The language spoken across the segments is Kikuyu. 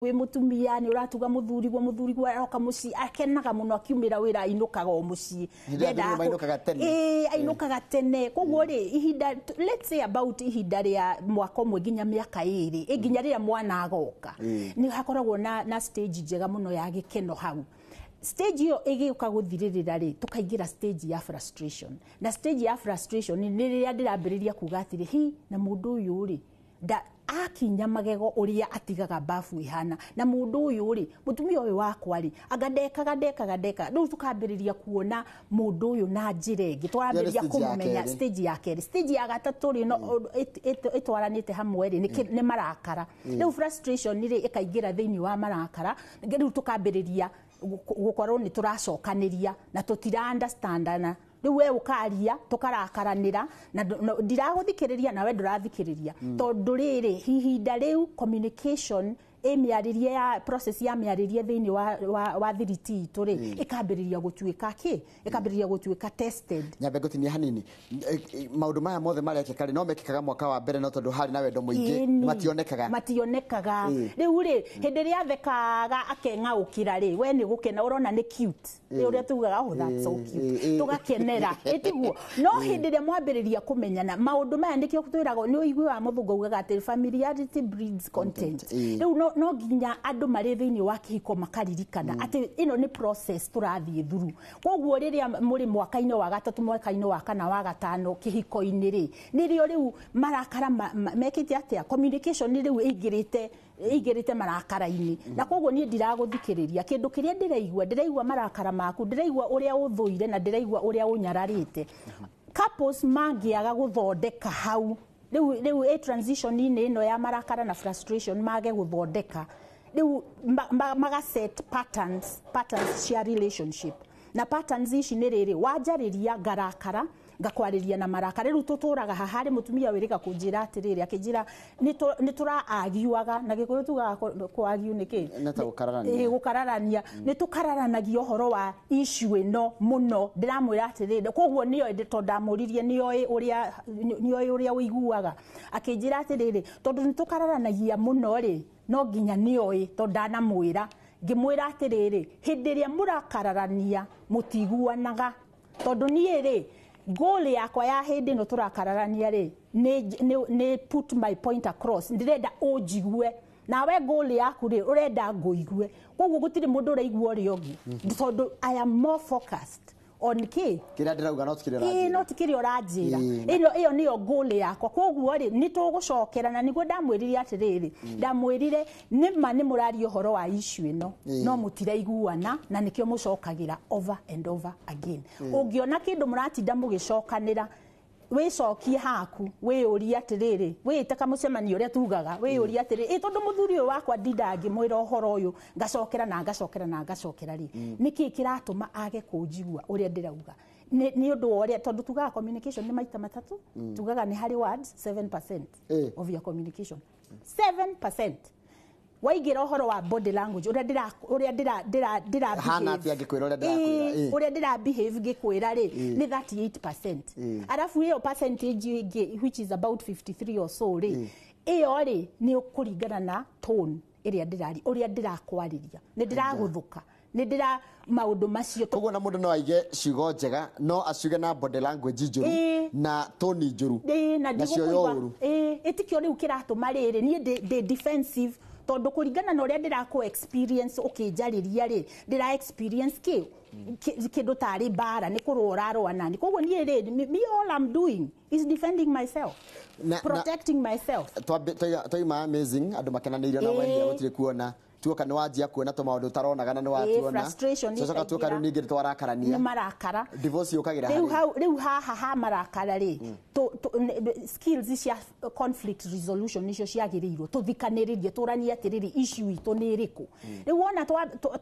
Wĩ mũtumia nĩ ũratuga mũthuriguo, mũthuriguo aroka mũciĩ akenaga mũno, akiumĩra wĩra ainũkaga o mũciĩ. Hĩndĩ ĩrĩa athuri mainũkaga tene. Ĩĩ, ainũkaga tene. Koguo rĩ, ihinda, let's say about ihinda rĩa mwaka ũmwe nginya mĩaka 2, ĩ nginya rĩrĩa mwana agoka, nĩ hakoragwo na stage njega mũno ya gĩkeno. Hau stage ĩyo ĩgĩũka gũthirĩrĩra rĩ, tũkaingĩra stage ya frustration. Na stage ya frustration nĩ rĩrĩa ndĩrambĩrĩria kuga atĩrĩ, hi na mũndũ ũyũ rĩ, nda akinya magego ũrĩa atigaga bafu ihana, na mũndũ ũyũ rĩ, mũtumia ũyũ wakwa rĩ, anga ndekaga ndekaga ndekaga. Rĩu tũkambĩrĩria kuona mũndũ ũyũ na njĩra ĩngĩ, tũrambĩrĩria stage ya kũmũmenya. kerĩ. Stage ya kerĩ. Stage ya gatatũ rĩ, no ĩtwaranĩte hamwe rĩ, nĩ marakara. Rĩu frustration rĩ, ĩkaingĩra thĩinĩ wa marakara. Rĩu tũkambĩrĩria gũkorwo nĩ tũracokanĩria na tũtira understandana. Rĩu we ũkaria, tũkarakaranĩra na ndiragũthikĩrĩria, nawe ndũrathikĩrĩria, tondũ rĩrĩ ihinda rĩu communication, ĩ mĩarĩrie ya process ya mĩarĩrie thĩinĩ wa thiriti itũ rĩ, ĩkambĩrĩria gũtuĩka kĩ, ĩkambĩrĩria gũtuĩka tested. Nyambe ngũtinia hanini. Maũndũ maya mothe marekĩka rĩ, no mekĩkaga mwaka wa mbere, no tondũ harĩ na wendo mũingĩ, Ĩni. mationekaga. Mationekaga. Rĩu rĩ, hĩndĩ ĩrĩa athekaga akeng'aũkĩra rĩ, we nĩ gũkena ũrona nĩ cute. Nĩ ũrĩa tugaga, "Oh, that's so cute." Tũgakenera, ĩtiguo? No hĩndĩ ĩrĩa mwambĩrĩria kũmenyana maũndũ maya, nĩkĩo twĩragwo, nĩ ũiguaga mũthũngũ augaga atĩ familiarity breeds content. Rĩu no nginya andũ marĩ thĩinĩ wa kĩhiko makaririkana atĩ ĩno nĩ process tũrathiĩ through. Koguo rĩrĩa mũrĩ mwaka-inĩ wa gatatũ, mwaka-inĩ wa kana, wa gatano kĩhiko-inĩ rĩ, nĩrĩo rĩu marakara mekĩte atĩa, communication rĩu ĩingĩrĩte marakara-inĩ, na koguo niĩ ndiragũthikĩrĩria. Kĩndũ kĩrĩa ndĩraigua, ndĩraigua marakara maku, ndĩraigua ũrĩa ũthũire na ndĩraigua ũrĩa ũnyararĩte. Couples mangĩaga gũthondeka hau rĩu ĩ transition-inĩ ĩno ya marakara na frustration, mage gũthondeka rĩu, maga set patterns cia relationship. Na patterns ici nĩ rĩrĩ: wanjarĩria ngarakara, ngakwarĩria na marakara. Rĩu tũtũraga haha harĩ mũtumia wĩrĩga kũnjĩra atĩrĩrĩ, akĩnjĩra nĩ tũra arguaga. Na Gĩkũyũ tugaga kũ argue nĩ kĩ? Nĩ ta gũkararania. Ĩĩ, gũkararania. Nĩ tũkararanagia ũhoro wa issue ĩno mũno. Ndĩramwĩra atĩrĩrĩ, koguo nĩoĩ, tondũ ndamũririe nĩoĩ ũrĩa ũiguaga. Akĩnjĩra atĩrĩrĩ, tondũ nĩ tũkararanagia mũno rĩ, no nginya nĩoĩ, tondũ ndanamwĩra. Ngĩmwĩra atĩrĩrĩ, hĩndĩ ĩrĩa mũrakararania mũtiguanaga, tondũ niĩ rĩ, goal yakwa ya hĩndĩ ĩno tũrakararania rĩ, nĩ put my point across, ndĩrenda ũnjigue. Nawe goal yaku rĩ, ũrenda ngũigue. Koguo gũtirĩ mũndũ ũraigua ũrĩa ũngĩ, tondũ I am more focused on kĩ? Kĩrĩa ndĩrauga, no ti kĩrĩa Ĩĩ, ũranjĩra. No ti kĩrĩa ũranjĩra. Ĩyo nĩyo goal yakwa. Koguo rĩ, nĩ tũgũcokera. Na nĩguo ndamwĩrire atĩrĩrĩ, ndamwĩrire nĩma nĩ mũraria ũhoro wa issue ĩno, no mũtiraiguana, na nĩkĩo mũcokagĩra over and over again. Ũngĩona kĩndũ mũratinda mũgĩcokanĩra, wĩcokie haku, wĩyũrie atĩrĩrĩ, wĩĩte kamũcemanio ũrĩa tugaga, wĩyũrie atĩrĩrĩ, ĩ tondũ mũthuri ũyũ wakwa ndindaga ngĩmwĩra ũhoro ũyũ, ngacokera na ngacokera na ngacokera rĩ, nĩkĩ kĩratũma age kũnjigua ũrĩa ndĩrauga? Nĩ ũndũ wa ũrĩa, tondũ tugaga communication nĩ maita matatũ. Tugaga nĩ harĩ words, 7% of your communication, 7%. Waingĩra ũhoro wa body language, ũrĩa ndĩra ũrĩa ndĩra ndĩra ndĩra Hana behave. atĩa ngĩkwĩra ũrĩa ndĩrakwĩra? Ũrĩa ndĩra behave ngĩkwĩra rĩ, nĩ 38%. Arabu ĩyo percentage ĩngĩ, which is about 53 or so rĩ, ĩyo rĩ, nĩ kũringana na tone ĩrĩa ndĩrari, ũrĩa ndĩrakwarĩria, nĩ ndĩragũthũka, nĩ ndĩra maũndũ macio. Koguo na mũndũ no aige ciugo njega, no aciuge na body language njũru na toni njũru, na na cioyo ndigũkũigua. ũru. Ĩĩ, ĩtikĩo rĩu kĩratũma rĩrĩ niĩ ndĩ defensive, tondũ kũringana na ũrĩa ndĩrakũ experience ũkĩnjarĩria rĩ, ndĩra experience kĩndũ tarĩ mbara, nĩ kũrũa ũrarũa nani. Koguo niĩ rĩ, me, all I'm doing is defending myself, protecting myself. Twaima amazing, andũ makenanĩirio na wehia, gũtirĩ kuona tuoka nĩ wanjia kuona tũmaũndũ ũtaronaga na nĩ watuona. Frustration Twacoka tuoka ĩkaingĩra. rĩu ningĩ nĩ twarakarania. Nĩ marakara. Divorce yũkagĩra rĩu harĩ hau rĩu haha ha marakara rĩ, skills cia conflict resolution nicio ciagĩrĩirwo tũthikanĩrĩrie, tũranie atĩrĩrĩ, issue itũ nĩ ĩrĩkũ. Rĩu wona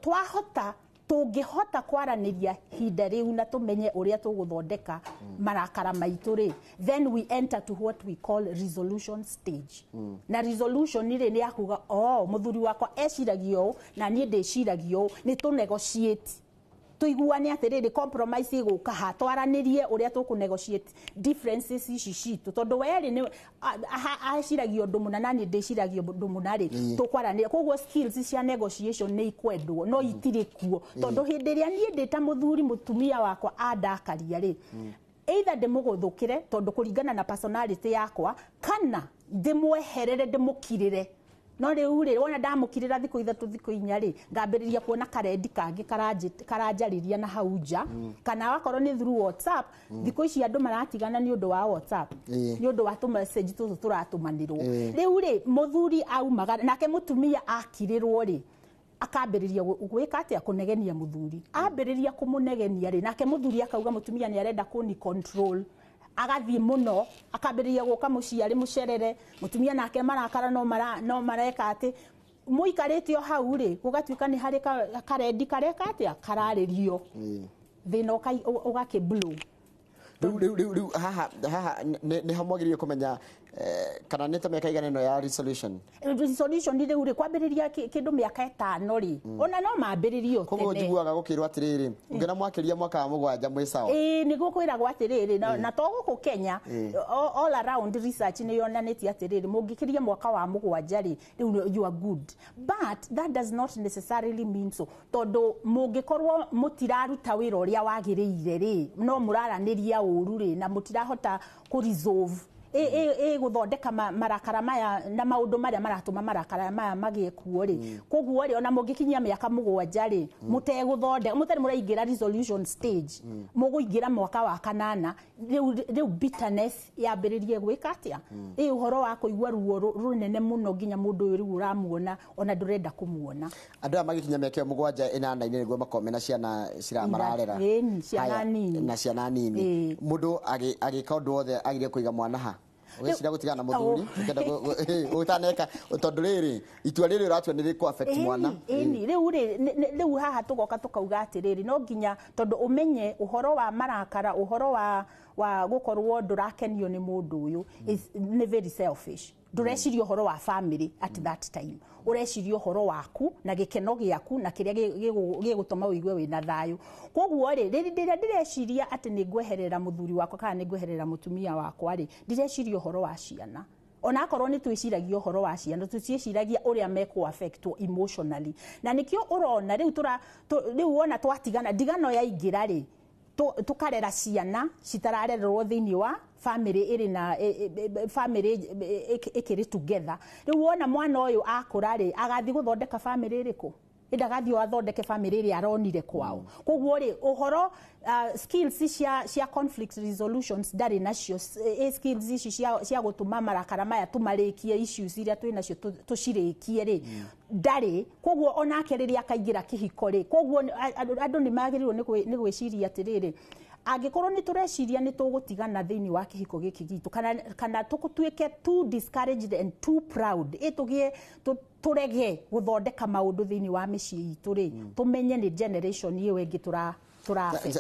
twahota, tũngĩhota kwaranĩria hinda rĩu na tũmenye ũrĩa tũgũthondeka marakara maitũ rĩ, then we enter to what we call resolution stage. Na resolution rĩ, nĩ ya kuga, oh, mũthuri wakwa eciragia ũũ na niĩ ndĩciragia ũũ, nĩ tũ negotiate. Tuiguane atiriri, compromise iguka ha, twaranirie uria tuku negotiate differences ici citu, tondu weri ni aciragia undu muna na ni ndiciragia undu muna ri, tukwaraniria. Koguo skills cia negotiation ni ikwendwo, no itiri kuo, tondu hindi iria nie ndi ta muthuri, mutumia wakwa andakaria ri, either ndĩmũgũthũkĩre tondu kũringana na personality yakwa, kana ndĩmweherere, ndĩmũkirĩre. No rĩu rĩ, wona ndamũkirĩra thikũ 3, thikũ 4 rĩ, ngambĩrĩria kuona karendi kangĩ karanjarĩria na hau nja, kana wakorwo nĩ through WhatsApp. Thikũ ici andũ maratigana nĩ ũndũ wa WhatsApp, nĩ ũndũ wa tũ message tũtũ tũratũmanĩrwo. Rĩu rĩ, mũthuri aumaga nake mũtumia akirĩrwo rĩ, akambĩrĩria gwĩka atĩa? Kũnegenia. Mũthuri ambĩrĩria kũmũnegenia rĩ, nake mũthuri akauga mũtumia nĩ arenda kũni control. Agathiĩ mũno, akambĩrĩria gũka mũciĩ arĩ mũcerere. Mũtumia nake marakara no mara, no mareka atĩ mũikarĩte o hau rĩ, gũgatuĩka nĩ harĩ karendi kareka atĩa, kararĩrio, thĩna ũgakĩ blow. Rĩu haha nĩ ho mwagĩrĩire kũmenya kana nĩ ta mĩaka igana ĩno ya resolution? Resolution rĩu rĩ, kwambĩrĩria kĩndũ mĩaka 5 rĩ, ona no mambĩrĩrio Koguo tene. Njiguaga gũkĩrwo atĩrĩrĩ, ũngĩona mwakĩria mwaka wa 7 mwĩ sawa. Ĩĩ, nĩguo kwĩragwo atĩrĩrĩ, na to gũkũ Kenya, all around research nĩ yonanĩtie atĩrĩrĩ, mũngĩkĩria mwaka wa 7 rĩ, rĩu you are good, but that does not necessarily mean so, tondũ mũngĩkorwo mũtiraruta wĩra ũrĩa wagĩrĩire rĩ, no mũraranĩria ũru rĩ, na mũtirahota kũ resolve ĩ gũthondeka marakara maya na maũndũ marĩa maratũma marakara maya magĩe kuo rĩ. Koguo rĩ, ona mũngĩkinyia mĩaka 7 rĩ, mũtegũthondeka, mũtarĩ mũraingĩra resolution stage, mũgũingĩra mwaka wa 8 rĩu bitterness yambĩrĩrie gwĩka atĩa, ĩ ũhoro wa kũigua ruo rũnene mũno, nginya mũndũ ũyũ rĩu ũramuona ona ndũrenda kũmuona. Andũ aya magĩkinya mĩaka ĩyo 7, 8-inĩ, nĩguo makorwo mena ciana cira mararera. Ĩni, ciana Haya, nini. Na ciana nini. Mũndũ agĩka ũndũ wothe agĩrĩire kũiga mwana ha? Ũgĩciria gũtigana na mũthuri, ũkĩenda ũtaneka, tondũ rĩrĩ itua rĩrĩ ũratua nĩ rĩkũ affect mwana. Ĩni, rĩu rĩ, rĩu haha tũgoka tũkauga atĩrĩrĩ, no nginya tondũ ũmenye ũhoro wa marakara, ũhoro wa gũkorwo ndũrakenio nĩ mũndũ ũyũ nĩ very selfish. Ndũreciria ũhoro wa family at that time, ũreciria ũhoro waku na gĩkeno gĩaku na kĩrĩa gĩgũtũma ũigue wĩna thayũ. Koguo rĩ, rĩrĩa ndĩreciria atĩ nĩ ngweherera mũthuri wakwa kana nĩ ngweherera mũtumia wakwa rĩ, ndireciria ũhoro wa ciana. Ona akorwo nĩ twĩciragia ũhoro wa ciana, tũtiĩciragia ũrĩa mekũ affectwo emotionally. Na nĩkĩo ũrona rĩu tũra rĩu wona twatigana, ndigano yaingĩra rĩ, tũkarera ciana citararererwo thĩinĩ wa family ĩrĩ na family ĩkĩrĩ together. Rĩu wona mwana ũyũ akũra rĩ, agathiĩ gũthondeka family ĩrĩkũ? Ĩndagathiĩ o athondeke family ĩrĩa aronire kwao. Koguo rĩ, ũhoro skills cia conflict resolutions ndarĩ nacio. Skills ici cia gũtũma marakara maya tũmarĩkie, issues iria twĩ nacio tũcirĩkie rĩ, ndarĩ. Koguo onake rĩrĩa akaingĩra kĩhiko rĩ, koguo andũ nĩ magĩrĩirwo nĩ gwĩciria atĩrĩrĩ, angĩkorwo nĩ tũreciria nĩ tũgũtigana thĩinĩ wa kĩhiko gĩkĩ gitũ, kana tũtuĩke too discouraged and too proud, ĩ tũgĩe tũrege gũthondeka maũndũ thĩinĩ wa mĩciĩ itũ rĩ, tũmenye nĩ generation ĩyo ĩngĩ tũra affect.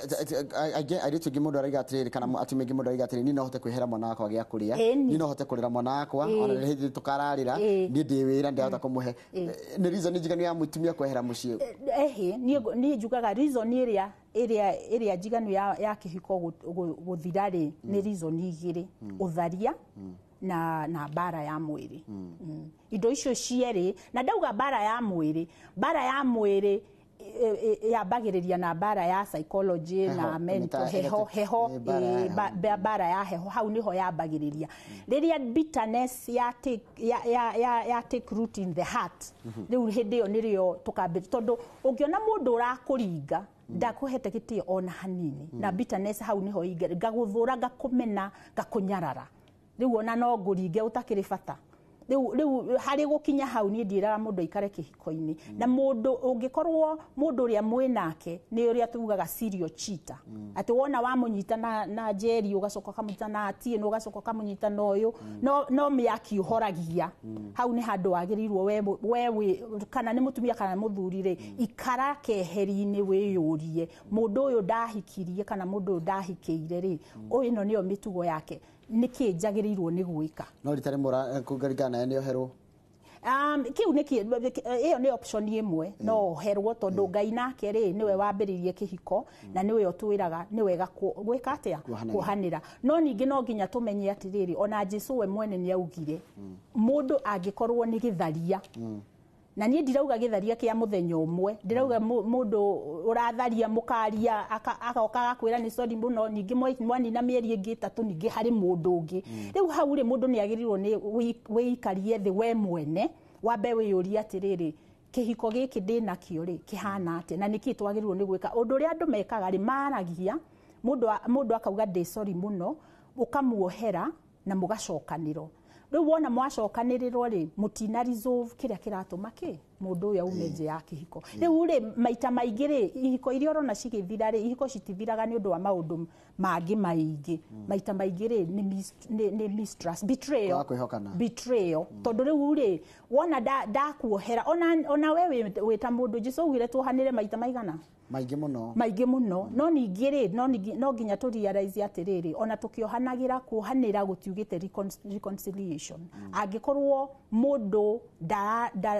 Aingĩ airĩtu aingĩ, mũndũ araiga atĩrĩrĩ, kana atumia aingĩ, mũndũ araiga atĩrĩrĩ, niĩ no hote kwĩhera mwana wakwa gĩa kũrĩa, niĩ no hote kũrera mwana wakwa, ona hĩndĩ tũkararĩra, niĩ ndĩ wĩra, ndĩrahota kũmũhe. Nĩ reason njiganu ya mũtumia kwehera mũciĩ? Ehe, niĩ njugaga reason ĩrĩa njiganu ya kĩhiko gũthira rĩ, nĩ reason igĩrĩ: ũtharia na mbara ya mwĩrĩ. Indo icio cierĩ. Na ndauga mbara ya mwĩrĩ, mbara ya mwĩrĩ yambagĩrĩria na mbara ya psychology Heho, na mental heho, heho. Mbara ya heho. Mbara ya heho, hau niho yambagĩrĩria, rĩrĩa bitterness ya take root in the heart. Rĩu hĩndĩ ĩyo nĩrĩo tũkambĩrĩria, tondũ ũngĩona mũndũ ũrakũringa, ndakũhete gĩtĩo ona hanini, na bitterness hau niho ngagũthũra, ngakũmena, ngakũnyarara, rĩu ona no ngũringe ũtakĩrĩ bata. Rĩu harĩ gũkinya hau, niĩ ndiĩraga mũndũ aikare kĩhiko-inĩ na mũndũ ũngĩkorwo mũndũ ũrĩa mwĩ nake nĩ ũrĩa tugaga serial cheater, atĩ wona wamũnyita na njeri, ũgacoka ũkamũnyita na atiĩ, ũgacoka ũkamũnyita na ũyũ, no mĩaki ũhoragia. Hau nĩ handũ wagĩrĩirwo we kana nĩ mũtumia kana nĩ mũthuri rĩ, ikara keheri-inĩ, wĩyũrie, mũndũ ũyũ ndahikirie kana mũndũ ũyũ ndahikĩire rĩ, ũyũ ĩno nĩyo mĩtugo yake, nĩkĩ njagĩrĩirwo nĩ gwĩka? No rita rĩmwe kũringana naye nĩ oherwo. Kiu nä ĩyo nĩ option ĩmwe no oherwo tondũ Ngai nake rĩ nĩwe wambĩrĩirie kĩhiko na nĩwe ũtwĩraga nĩ wega gwĩka atĩa, kuohanĩra. No ningĩ no nginya tũmenye atĩrĩrĩ, ona Jesu we mwene nĩ augire mũndũ angĩkorwo nĩ gĩtharia, na niĩ ndirauga gĩtharia kĩa mũthenya ũmwe, ndĩrauga mũndũ ũratharia mũkaria agoka agakwĩra nĩ sorry mũno, ningĩ mwanina mĩeri ĩngĩ 3 ningĩ harĩ mũndũ ũngĩ. Rĩu hau rĩ mũndũ nĩ agĩrĩirwo nĩ wĩikarie thĩ we mwene, wambe wĩyũrie atĩrĩrĩ, kĩhiko gĩkĩ ndĩnakĩo rĩ kĩhana atĩa na nĩkĩ twagĩrĩirwo nĩ gwĩka. Ũndũ ũrĩa andũ mekaga rĩ, maragia mũndũ akauga ndĩ sorry mũno, ũkamuohera na mũgacokanĩrwo. Rĩu wona mwacokanĩrĩrwo rĩ, mũtina resolve kĩrĩa kĩratũma kĩ mũndũ ũyũ aume nja ya kĩhiko. Rĩu rĩ maita maingĩ rĩ, ihiko iria ũrona cigĩthira rĩ, ihiko citithiraga nĩ ũndũ wa maũndũ mangĩ maingĩ. Maita maingĩ rĩ nĩ mistrust, betrayal, betrayal. Tondũ rĩu rĩ wona ndakuohera, ona we wĩ ta mũndũ, Jesu augire tuohanĩre maita maigana? Maingĩ mũno, maingĩ mũno. No ningĩ rĩ no nginya tũ realize atĩrĩrĩ, ona tũkĩohanagĩra, kuohanĩra gũtiugĩte reconciliation. Angĩkorwo mũndũ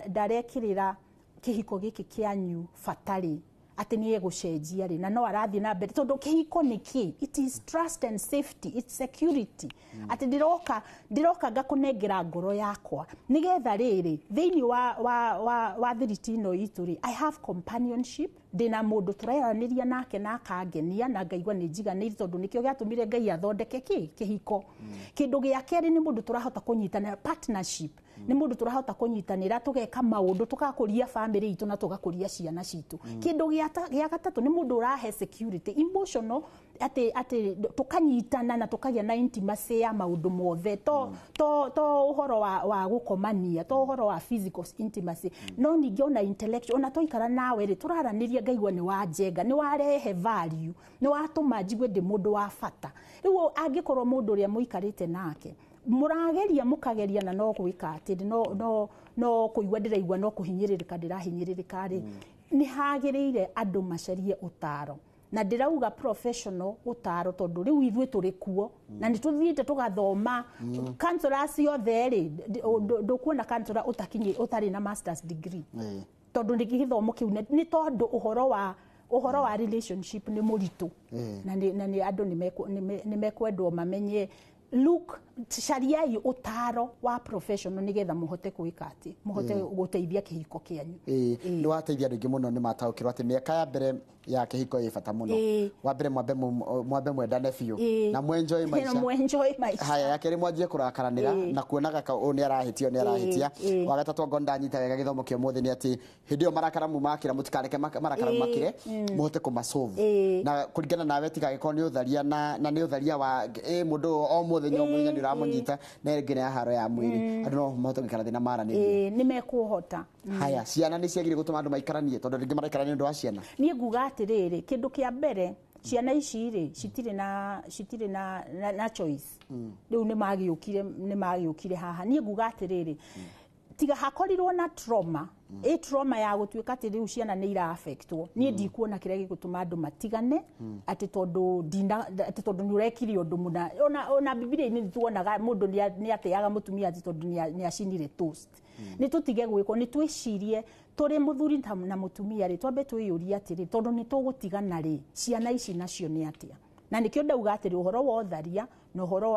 ndarekĩrĩra kĩhiko gĩkĩ kĩanyu batarĩ atĩ nĩ egũcenjia rĩ, na no arathiĩ na mbere, tondũ kĩhiko nĩ kĩ? It is trust and safety, it's security. Atĩ ndĩroka ngakũnengera ngoro yakwa nĩgetha rĩrĩ thĩinĩ wa thiriti ĩno itũ rĩ, I have companionship, ndĩna mũndũ tũraranĩria nake na akangenia na ngaigua nĩ njiganĩire, tondũ nĩkĩo gĩatũmire Ngai athondeke kĩ kĩhiko. Kĩndũ gĩa kerĩ nĩ mũndũ tũrahota kũnyitanĩra, partnership, nĩ mũndũ tũrahota kũnyitanĩra tũgeka maũndũ, tũgakũria family itũ na tũgakũria ciana citũ. Kĩndũ gĩa gatatũ nĩ mũndũ ũrahe security emotional, atĩ tũkanyitana na tũkagĩa na intimacy ya maũndũ mothe, to ũhoro wa gũkomania, to ũhoro wa physical intimacy, no ningĩ ona intellectual. Ona twaikara nawe rĩ, tũraranĩria ngaigua nĩ wanjenga, nĩ warehe value, nĩ watũma njigue ndĩ mũndũ wa bata. Rĩu angĩkorwo mũndũ ũrĩa mũikarĩte nake mũrageria mũkageria na no gwĩka atĩ no kũigua ndĩraigua no kũhinyĩrĩrĩka ndĩrahinyĩrĩrĩka rĩ, nĩ hagĩrĩire andũ macarie ũtaro. Na ndĩrauga professional ũtaro tondũ rĩu ithuĩ tũrĩ kuo na nĩ tũthiĩte tũgathoma. Counselors othe rĩ, ndũkuona counselor ũtarĩ na masters degree, tondũ nĩ gĩthomo kĩu, nĩ tondũ ũhoro wa relationship nĩ mũritũ, na nĩ andũ nĩ mekwendwo mamenye. Look, cariai ũtaro wa professional nĩgetha mũhote gwĩka atĩ mũhote gũteithia kĩhiko kĩanyu. Nĩ wateithia andũ aingĩ mũno, nĩ mataũkĩrwo atĩ mĩaka ya mbere ya kĩhiko ĩ bata mũno. Wa mbere mwambe mwendane biũ na mwenjoy maica. Haya, ya kerĩ mwanjie kũrakaranĩra na kuonaga ka ũyũ nĩ arahĩtia, nĩ arahĩtia. Wa gatatũ angorwo ndanyita wega gĩthomo kĩa ũmũthĩ nĩ atĩ hĩndĩ ĩyo marakara mumakĩra, mũtikareke marakara makĩre, mũhote kũmasolve. Na kũringana nawe tigagĩkorwo nĩ ũtharia na nĩ ũtharia wa mũndũ o mũthenya o mũthenya nĩ ũramũnyita na ĩngĩ nĩ ya haro ya mwĩrĩ, andũ no mahote gũikara thĩ na maranĩrie. Nĩ mekũhota. Haya, ciana nĩ ciagĩrĩire gũtũma andũ maikaranie, tondũ rĩngĩ maraikarania nĩ ũndũ wa ciana. Niĩ nguga atĩrĩrĩ, kĩndũ kĩa mbere, ciana ici rĩ citirĩ na choice. Rĩu nĩ magĩũkire haha. Niĩ nguga atĩrĩrĩ, tiga hakorirwo na trauma, ĩ trauma ya gũtuĩka atĩ rĩu ciana nĩ ira-affectwo. Niĩ ndikuona kĩrĩa gĩgũtũma andũ matigane atĩ tondũ nĩ ũrekire ũndũ mũna. Ona Bibilia-inĩ nĩ tuonaga mũndũ nĩ ateaga mũtumia atĩ tondũ nĩ acinire toast. Nĩ tũtige gwĩkwo, nĩ twĩcirie tũrĩ mũthuri na mũtumia rĩ, twambe twĩyũrie atĩrĩ, tondũ nĩ tũgũtigana rĩ, ciana ici nacio nĩ atĩa? Na nĩkĩo ndauga atĩrĩ, ũhoro wa ũtharia na ũhoro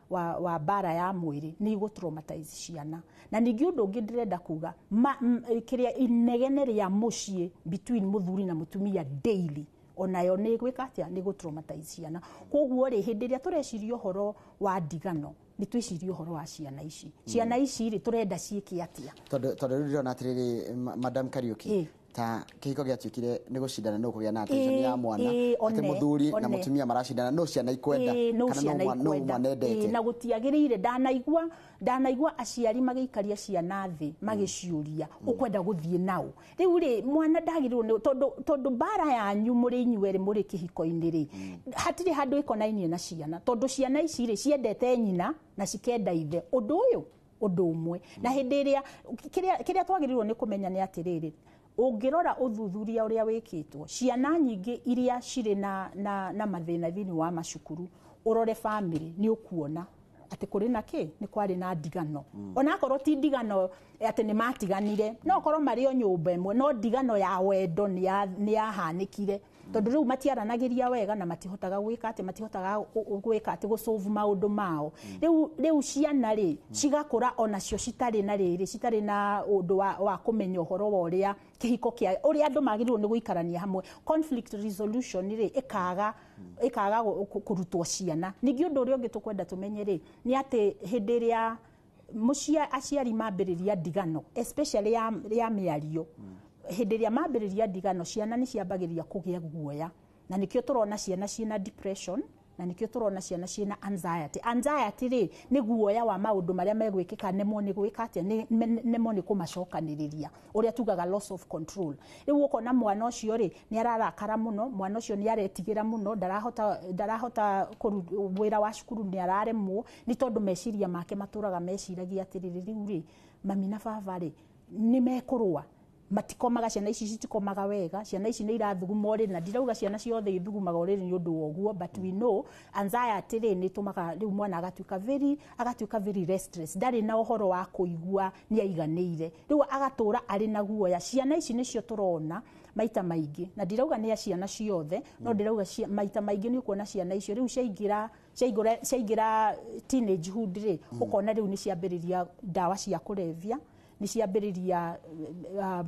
wa mbara ya mwĩrĩ nĩ igũ traumatize ciana. Na ningĩ ũndũ ũngĩ ndĩrenda kuga, kĩrĩa inegene rĩa mũciĩ between mũthuri na mũtumia daily, onayo nĩ gwĩka atĩa, nĩ gũ traumatize ciana. Koguo rĩ, hĩndĩ ĩrĩa tũreciria ũhoro wa ndigano, nĩ twĩcirie ũhoro wa ciana ici. Ciana ici rĩ, tũrenda ciĩke atĩa? Tondũ rĩu ndĩrona atĩrĩrĩ, Madam Kariuki, ta kĩhiko gĩatuĩkire nĩ gũcindana nũ kũgĩa na attention ya mwana, atĩ mũthuri na mũtumia maracindana nũ ciana ikwenda kana nũ mwana endete. Na gũtiagĩrĩire. Ndanaigua aciari magĩikaria ciana thĩ magĩciũria ũkwenda gũthiĩ nao. Rĩu rĩ, mwana ndagĩrĩirwo nĩ tondũ mbara yanyu mũrĩ inyuerĩ mũrĩ kĩhiko-inĩ rĩ, hatirĩ handũ ĩkonainie na ciana, tondũ ciana ici rĩ ciendete nyina na cikenda ithe. Ũndũ ũyũ ũndũ ũmwe. Na hĩndĩ ĩrĩa kĩrĩa twagĩrĩirwo nĩ kũmenya nĩ atĩrĩrĩ, ũngĩrora ũthuthuria ũrĩa wĩkĩtwo, ciana nyingĩ iria cirĩ na mathĩna thĩinĩ wa macukuru, ũrore family nĩ ũkuona Atĩ kũrĩ na kĩ nĩ kwarĩ na ndigano. Onakorwo ti ndigano atĩ nĩ matiganire, no korwo marĩ o nyũmba ĩmwe, no ndigano ya wendo nĩ yahanĩkire, tondũ rĩu matiaranagĩria wega na matihotaga gwĩka atĩ, matihotaga gwĩka atĩ gũsolve maũndũ mao. Rĩu ciana rĩ cigakũra onacio citarĩ na rĩrĩ, citarĩ na ũndũ wa kũmenya ũhoro wa ũrĩa kĩhiko kĩa ũrĩa andũ magĩrĩirwo nĩ gũikarania hamwe. Conflict resolution rĩ ĩkaga kũrutwo ciana. Ningĩ ũndũ ũrĩa ũngĩ tũkwenda tũmenye rĩ nĩ atĩ hĩndĩ ĩrĩa aciari mambĩrĩria ndigano, especially ya mĩario, hĩndĩ ĩrĩa mambĩrĩria ndigano ciana nĩ ciambagĩrĩria kũgĩa guoya, na nĩkĩo tũrona ciana ciĩna depression, na nĩkĩo tũrona ciana ciĩna anxiety. Anxiety rĩ nĩ guoya wa maũndũ marĩa megwĩkĩka, nemwo nĩ gwĩka atĩa, nemwo nĩ kũmacokanĩrĩria, ũrĩa tugaga loss of control. Rĩu ũkona mwana ũcio rĩ nĩ ararakara mũno, mwana ũcio nĩ aretigĩra mũno, ndarahota wĩra wa cukuru nĩ araremwo, nĩ tondũ meciria make matũraga meciragia atĩrĩrĩ, rĩu rĩ mami na baba rĩ nĩ mekũrũa, matikomaga, ciana ici citikomaga wega, ciana ici nĩ irathuguma ũrĩrĩ, na ndirauga ciana ciothe ithugumaga ũrĩrĩ nĩ ũndũ wa ũguo, but we know anxiety rĩ nĩ ĩtũmaga rĩu mwana agatuĩka very restless, ndarĩ na ũhoro wa kũigua nĩ aiganĩire, rĩu agatũra arĩ na guoya. Ciana ici nĩcio tũrona maita maingĩ, na ndirauga nĩ ciana ciothe, no ndirauga maita maingĩ nĩ ũkuona ciana icio rĩu ciaingĩra teenagehood rĩ, ũkona rĩu nĩ ciambĩrĩria ndawa cia kũrebia, nĩ ciambĩrĩria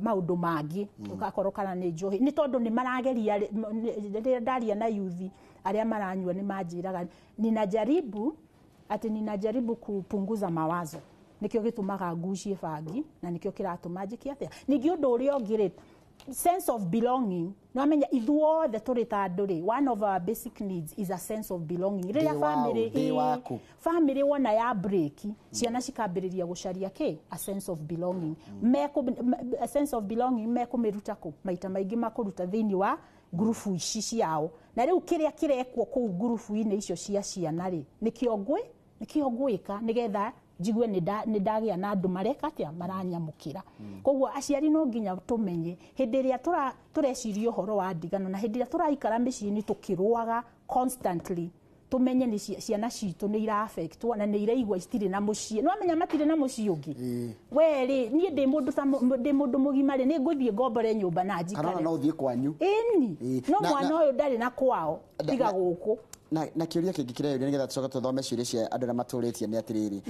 maũndũ mangĩ, ũgakorwo kana nĩ njohi, nĩ tondũ nĩ marageria. Rĩrĩa ndaria na yuthi arĩa maranyua nĩ manjĩraga ninajaribu kupunguza mawazo, nĩkĩo gĩtũmaga ngucie bangi na nĩkĩo kĩratũma njĩke atĩa. Ningĩ ũndũ ũrĩa ũngĩ rĩ, sense of belonging, no amenya ithuothe tũrĩ ta andũ rĩ, one of our basic needs is a sense of belonging. Rĩrĩa family wona ya break, ciana cikambĩrĩria gũcaria kĩ a sense of belonging. A sense of belonging mekũmĩruta kũ? Maita maingĩ makũruta thĩinĩ wa ngurubu ici ciao, na rĩu kĩrĩa kĩrekwo kũu ngurubu-inĩ icio cia ciana rĩ nĩkĩo ngwĩka nĩgetha njigue nĩ ndagĩa na andũ mareka atĩa, maranyamũkĩra. Koguo aciari no nginya tũmenye hĩndĩ ĩrĩa tũreciria ũhoro wa ndigano, na hĩndĩ ĩrĩa tũraikara mĩciĩ-inĩ tũkĩrũaga constantly, tũmenye nĩ ciana citũ nĩ ira-affectwo na nĩ iraigua citirĩ na mũciĩ. No amenya matirĩ na mũciĩ ũngĩ. We rĩ, niĩ ndĩ mũndũ mũgima rĩ, nĩ ngũthiĩ ngombore nyũmba na njikare. Kana no ũthiĩ kwanyu. Ĩni, no mwana ũyũ ndarĩ na kwao tiga gũkũ. Na kĩũria kĩngĩ kĩreyũria nĩgetha tũcoke tũthome ciũria cia andũ arĩa matũrĩtie nĩ atĩrĩrĩ,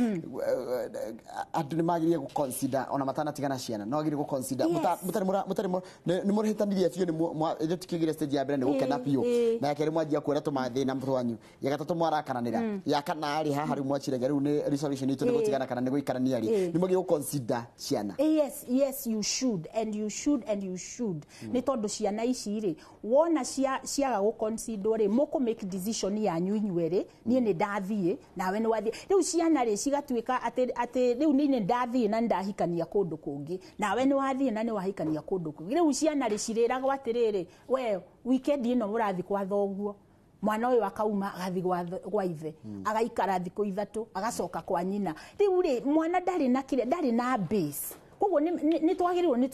andũ nĩ magĩrĩire gũ-consider ona matanatigana ciana, no magĩrĩire gũ-consider mũtarĩ nĩ mũrĩhĩtanirie biũ, nĩ tũkĩgire stage ya mbere nĩ gũkena biũ, na ya kerĩ mwanjia kuona tũmathĩna twanyu, ya gatatũ mwarakaranĩra, ya kana rĩ haha rĩu mwaciragia rĩu nĩ resolution itũ nĩ gũtigana kana nĩ gũikarania rĩ, nĩ mwagĩrĩire gũ-consider ciana. Yes, yes, you should and you should and you should, nĩ tondũ ciana ici rĩ wona ciaga gũ-consider rĩ, mũkũ make decision yanyu inyuerĩ, niĩ nĩ ndathiĩ nawe nĩ wathiĩ. Rĩu ciana rĩ cigatuĩka atĩ rĩu niĩ nĩ ndathiĩ na nĩ ndahikania kũndũ kũngĩ, nawe nĩ wathiĩ na nĩ wahikania kũndũ kũngĩ. Rĩu ciana rĩ cirĩragwo atĩrĩrĩ, we weekend ĩno mũrathiĩ kwa thoguo, mwana ũyũ akauma agathiĩ gwa ithe, agaikara thikũ ithatũ agacoka kwa nyina. Rĩu rĩ mwana ndarĩ na kĩrĩa, ndarĩ na base. Koguo nĩ twagĩrĩirwo nĩ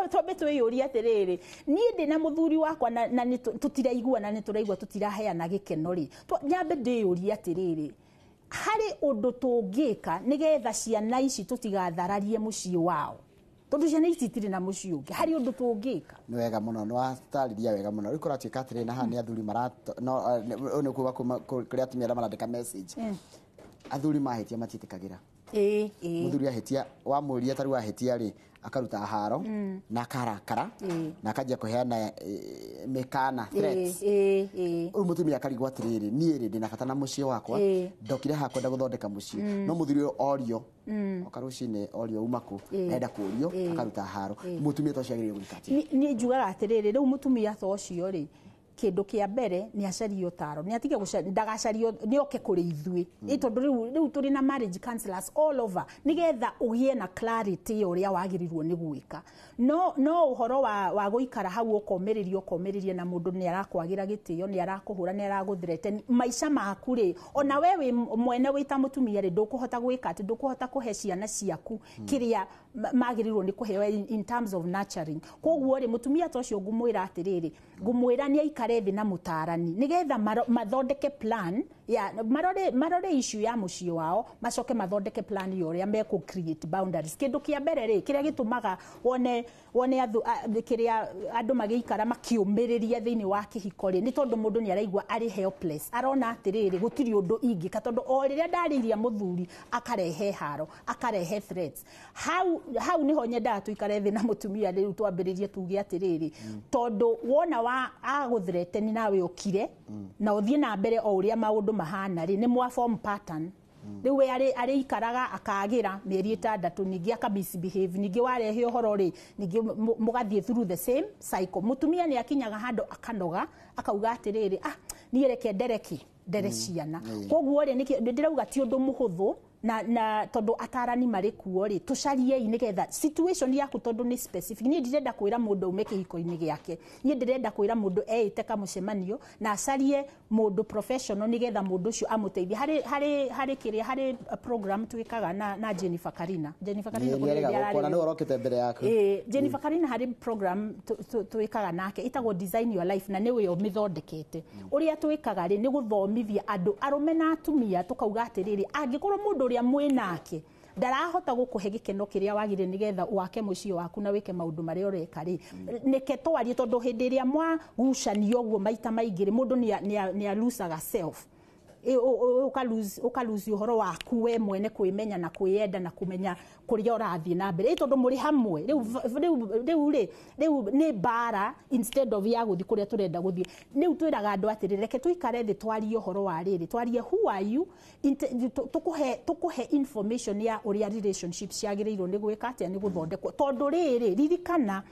twambe twĩyũrie atĩrĩrĩ, niĩ ndĩ na mũthuri wakwa na tũtiraigua na nĩ tũraigua tũtiraheana gĩkeno rĩ, nyambe ndĩyũrie atĩrĩrĩ, harĩ ũndũ tũngĩka nĩgetha ciana ici tũtigathararie mũciĩ wao, tondũ ciana ici itirĩ na mũciĩ ũngĩ, harĩ ũndũ tũngĩka. Nĩ wega mũno, nĩ watarĩria wega mũno. Rĩu kũratuĩka atĩrĩrĩ, na haha nĩ athuri nĩ kuga kũrĩ atumia arĩa marandĩka message, athuri mahĩtia matiĩtĩkagĩra. Mũthuri ahĩtia, wamũria ta rĩu ahĩtia rĩ, akaruta haro na akarakara na akanjia kũheana mĩkana, threats. Rĩu mũtumia akarigwo atĩrĩrĩ, niĩ rĩ ndĩna bata na mũciĩ wakwa, ndokire haha kwenda gũthondeka mũciĩ, no mũthuri ũyũ orio oka rũcinĩ, orio uma kũ, enda kũrio, akaruta haro. Mũtumia ta ũcio agĩrĩirwo gwĩka atĩa? Niĩ njugaga atĩrĩrĩ, rĩu mũtumia ta ũcio rĩ, kĩndũ kĩa mbere nĩ acarie ũtaro, nĩ atige ndagacario, nĩ oke kũrĩ ithuĩ, tondũ rĩu tũrĩ na marriage counselors all over, nĩgetha ũgĩe na clarity ya ũrĩa wagĩrĩirwo nĩ gwĩka. No ũhoro wa gũikara hau ũkomĩrĩria na mũndũ nĩ arakwagĩra gĩtĩo, nĩ arakũhũra, nĩ aragũthreaten maica maku rĩ, ona we wĩ mwene wĩ ta mũtumia rĩ, ndũkũhota gwĩka atĩ, ndũkũhota kũhe ciana ciaku kĩrĩa magĩrĩirwo nĩ kũheo in terms of nurturing. Koguo rĩ, mũtumia ta ũcio ngũmwĩra atĩrĩrĩ, ngũmwĩra nĩ aikare thĩ na mũtarani nĩgetha mathondeke plan Ya marore issue ya mũciĩ wao, macoke mathondeke plan ya ũrĩa mekũ create boundaries. Kĩndũ kĩa mbere rĩ, kĩrĩa gĩtũmaga wone kĩrĩa andũ magĩikara makĩũmĩrĩria thĩinĩ wa kĩhiko rĩ, nĩ tondũ mũndũ nĩ araigua arĩ helpless, arona atĩrĩrĩ gũtirĩ ũndũ ingĩka, tondũ o rĩrĩa ndarĩiria mũthuri akarehe haro, akarehe threats. Hau nĩho nyendaga tũikare thĩ na mũtumia rĩu twambĩrĩrie tuge atĩrĩrĩ, tondũ wona wa agũthreaten nawe ũkire na ũthiĩ na mbere o ũrĩa maũndũ mahana rĩ, nĩ mwa form pattern. Rĩu we arĩikaraga akagĩra mĩeri 6, ningĩ aka misbehave, ningĩ warehe ũhoro rĩ, ningĩ mũgathiĩ through the same cycle. Mũtumia nĩ akinyaga handũ akanoga, akauga atĩrĩrĩ, ah, niĩ reke ndereki ndere ciana. Koguo rĩ, ndĩrauga ti ũndũ mũhũthũ, na tondũ atarani marĩ kuo rĩ, tũcariei nĩgetha situation yaku, tondũ nĩ specific. Niĩ ndirenda kwĩra mũndũ aume kĩhiko-inĩ gĩake, niĩ ndĩrenda kwĩra mũndũ eĩte kamũcemanio na acarie mũndũ professional nĩgetha mũndũ ũcio amũteithie. Harĩ kĩrĩa, harĩ program twĩkaga na Jennifer Karina. Jennifer Karina Jennifer Karina harĩ program twĩkaga nake ĩtagwo Design Your Life, na nĩwe ũmĩthondekete. Ũrĩa twĩkaga rĩ, nĩ gũthomithia andũ arũme na atumia, tũkauga atĩrĩrĩ, angĩkorwo mũndũ ũrĩa mwĩnake ndarahota gũkũhe gĩkeno kĩrĩa wagĩrĩire nĩgetha wake mũciĩ waku na wĩke maũndũ marĩa ũreka rĩ, nĩke twarie, tondũ hĩndĩ ĩrĩa mwagucanio ũguo maita maingĩ rĩ, mũndũ nĩ alusaga self, ũkaluzi ũhoro waku we mwene, kwĩmenya na kwĩyenda na kũmenya kũrĩa ũrathiĩ na mbere, tondũ mũrĩ hamwe rĩu nĩ mbara instead of ya gũthiĩ kũrĩa tũrenda gũthiĩ. Rĩu twĩraga andũ atĩrĩrĩ, reke tũikare thĩ twarie ũhoro wa rĩrĩ, twarie who are you, tũkũhe information ya ũrĩa relationship ciagĩrĩirwo nĩ gwĩka atĩa, nĩ gũthondekwo. Tondũ rĩrĩ, ririkana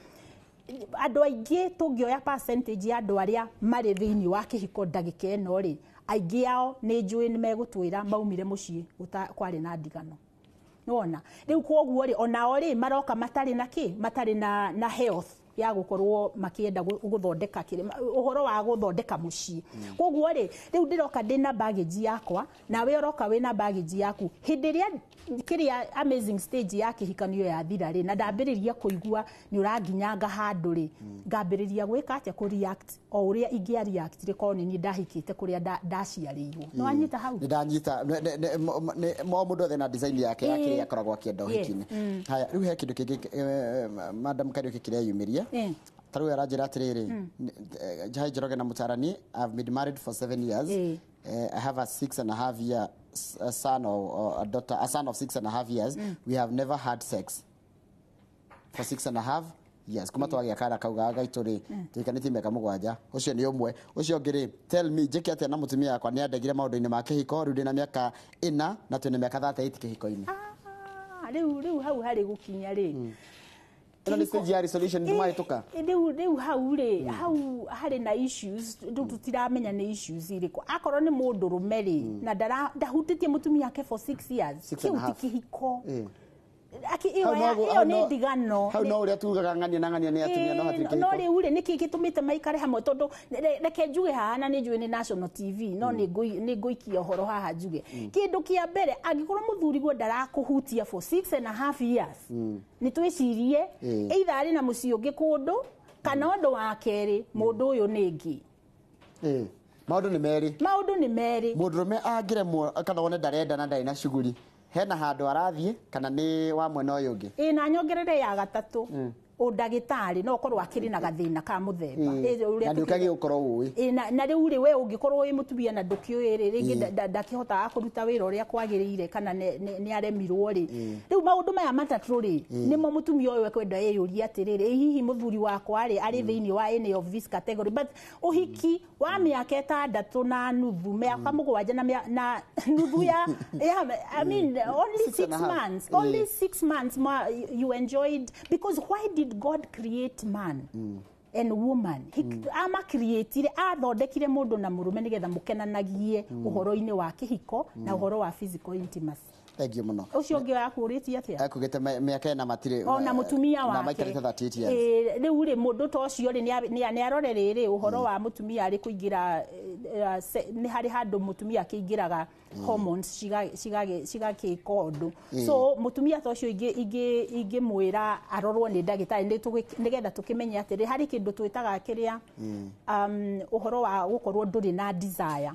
andũ aingĩ tũngĩoya percentage ya andũ arĩa marĩ thĩinĩ wa kĩhiko ndagĩka ĩno rĩ, aingĩ ao nĩ njũĩ nĩ megũtwĩra maumire mũciĩ kwarĩ na ndigano. Nĩwona? Rĩu koguo rĩ, onao rĩ maroka matarĩ na kĩ, matarĩ na health ya gũkorwo makĩenda gũthondeka kĩrĩ ũhoro wa gũthondeka mũciĩ. Koguo rĩ, rĩu ndĩroka ndĩna baggage yakwa, nawe ũroka wĩna baggage yaku. Hĩndĩ ĩrĩa kĩrĩa amazing stage ya kĩhikanio yathira rĩ, na ndambĩrĩria kũigua nĩ ũranginyanga handũ rĩ, ngambĩrĩria gwĩka atĩa, kũ react o ũrĩa ingĩa react rĩ, korwo nĩ niĩ ndahikĩte kũrĩa ndaciarĩirwo. Nĩ wanyita hau? Nĩ ndanyita. Mũndũ othe na design yake ya kĩrĩa akoragwo akĩenda ũhiki-inĩ. Haya, rĩu he kĩndũ kĩngĩ Madam Kariuki kĩreyumĩria. Ta rĩu aranjĩra atĩrĩrĩ, Hi Njoroge na Mũtarani, I've been married for 7 years. I have a 6.5 year son or a daughter, a son of 6.5 years. We have never had sex for 6.5 years. Kuma twagĩa kana kau ga gaitũ rĩ, tũikanĩtie mĩaka 7. Ũcio nĩ ũmwe. Ũcio ũngĩ rĩ, tell me njĩke atĩa na mũtumia wakwa nĩ andegire maũndũ-inĩ ma kĩhiko, rĩu ndĩna mĩaka 4 na twĩna mĩaka 38 kĩhiko-inĩ. Rĩu hau harĩ gũkinya rĩ, ĩno nĩ stage ya resolution ndũmahĩtũka. Rĩu hau rĩ, hau harĩ na issues, rĩu tũtiramenya nĩ issues irĩkũ. Akorwo nĩ mũndũrũme rĩ, na ndahutĩtie mũtumia wake for 6 years, kĩu ti kĩhiko. Ĩyo nĩ ndigano. Hau no ũrĩa tugaga ng'ania na ng'ania nĩ atumia, no hatirĩ kĩhiko. No rĩu rĩ, nĩkĩ gĩtũmĩte maikare hamwe? Tondũ reke njuge haha, na nĩ njũĩ nĩ national TV, no nĩ ngũikia ũhoro haha njuge. Kĩndũ kĩa mbere, angĩkorwo mũthuri guo ndarakũhutia for 6.5 years, nĩ twĩcirie either arĩ na mũciĩ ũngĩ kũndũ, kana ũndũ wa kerĩ, mũndũ ũyũ nĩ ngĩ. Maũndũ nĩ merĩ. Maũndũ nĩ merĩ. Mũndũrũme angĩremwo kana wone ndarenda na ndarĩ na shughuli, hena handũ arathiĩ kana nĩ wa mwena ũyũ ũngĩ? Ĩ, na nyongerere ya gatatũ, ũndagĩtarĩ no ũkorwo akĩrĩ na gathĩna ka mũthemba. Na ndũkagie gũkorwo ũĩ. Na rĩu rĩ, we ũngĩkorwo wĩ mũtumia na ndũkĩũĩ rĩ, rĩngĩ ndakĩhotaga kũruta wĩra ũrĩa kwagĩrĩire, kana nĩ aremirwo rĩ. Rĩu maũndũ maya matatũ rĩ, nĩmo mũtumia ũyũ ekwenda eyũrie atĩrĩrĩ, ĩ hihi mũthuri wakwa rĩ arĩ thĩinĩ wa any of this category. But ũhiki wa mĩaka 6.5, mĩaka 7 na nuthu ya, I mean, only 6 months, only 6 months you enjoyed, because why did God create man and woman? Ama creatire, athondekire mũndũ na mũrũme nĩgetha mũkenanagie ũhoro-inĩ wa kĩhiko na ũhoro wa physical intimacy. Thank you muno. Ucio ũngĩ wakũrĩtie atĩa? Akugĩte mĩaka ĩna matirĩ ona mũtumia wake na maikarĩte 38 years. Rĩu rĩ mũndũ ta ũcio rĩ nĩ arore rĩrĩ ũhoro wa mũtumia arĩ kũingĩra, nĩ harĩ handũ mũtumia akĩingĩraga hormones cigagĩka ũndũ. So mũtumia ta ũcio ingĩmwĩra arorwo nĩ ndagĩtarĩ nĩgetha tũkĩmenye atĩrĩ harĩ kĩndũ twĩtaga kĩrĩa ũhoro wa gũkorwo ndũrĩ na desire,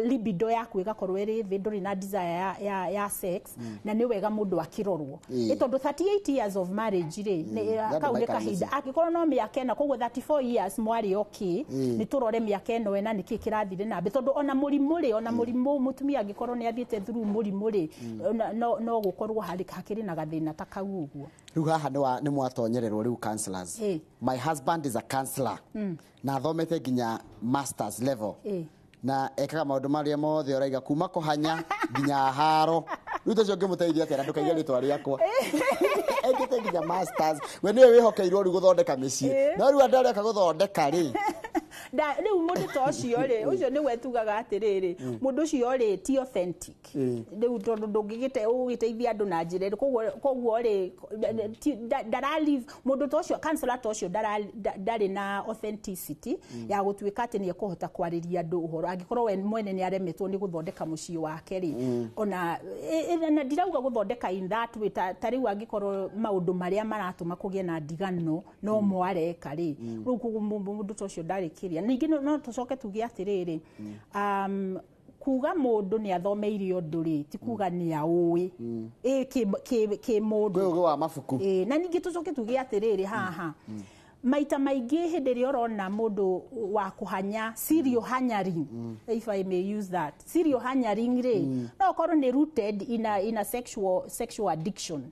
libido yaku ĩgakorwo ĩrĩ thĩ, ndũrĩ na desire ya sex, na nĩ wega mũndũ akĩrorwo. Ĩ tondũ 38 years of marriage rĩ kau nĩ kahinda, angĩkorwo no mĩaka ĩna, koguo 34 years mwarĩ okay, nĩ tũrore mĩaka ĩno ĩna nĩkĩ kĩrathire na mbere, tondũ ona mũrimũ rĩ, ona mũrimũ mũtumia angĩkorwo nĩ athiĩte through mũrimũ rĩ, no gũkorwo hakĩrĩ na gathĩna ta kau ũguo. Rĩu haha nĩ mwatonyererwo rĩu counselors. My husband is a counselor na athomete nginya masters level na ekaga maũndũ marĩa mothe ũraiga kuma kũhanya nginya haro. Rĩu ũcio ũngĩmũteithia atĩa na ndũkaiga rĩtwa rĩakwa? Ekĩte nginya masters, we nĩwe wĩhokeirwo rĩu gũthondeka mĩciĩ, no rĩu andũ arĩa oka gũthondeka rĩ rĩu mũndũ ta ũcio rĩ, ũcio nĩwe tugaga atĩrĩrĩ, mũndũ ũcio rĩ ti authentic. Rĩu tondũ ndũngĩgĩte ũgĩteithia andũ na njĩra ĩrĩ, koguo rĩ ndaralive mũndũ ta ũcio, counselor ta ũcio ndarĩ na authenticity ya gũtuĩka atĩ nĩ ekũhota kwarĩria andũ ũhoro, angĩkorwo we mwene nĩ aremetwo nĩ gũthondeka mũciĩ wake rĩ. Ona na ndirauga gũthondeka in that way, ta rĩu angĩkorwo maũndũ marĩa maratũma kũgĩe na ndigano no mo areka rĩ, rĩu koguo mũndũ ta ũcio ndarĩ kĩrĩa. Ningĩ no tũcoke tuge atĩrĩrĩ, kuga mũndũ nĩ athomeire ũndũ rĩ ti kuga nĩ aũĩ kĩ mũndũ kwĩ ũgĩ wa mabuku. Na ningĩ tũcoke tuge atĩrĩrĩ haha, maita maingĩ hĩndĩ ĩrĩa ũrona mũndũ wa kũhanya serial hanyaring, if I may use that, serial hanyaring rĩ, no ũkorwo nĩ rooted in a sexual addiction.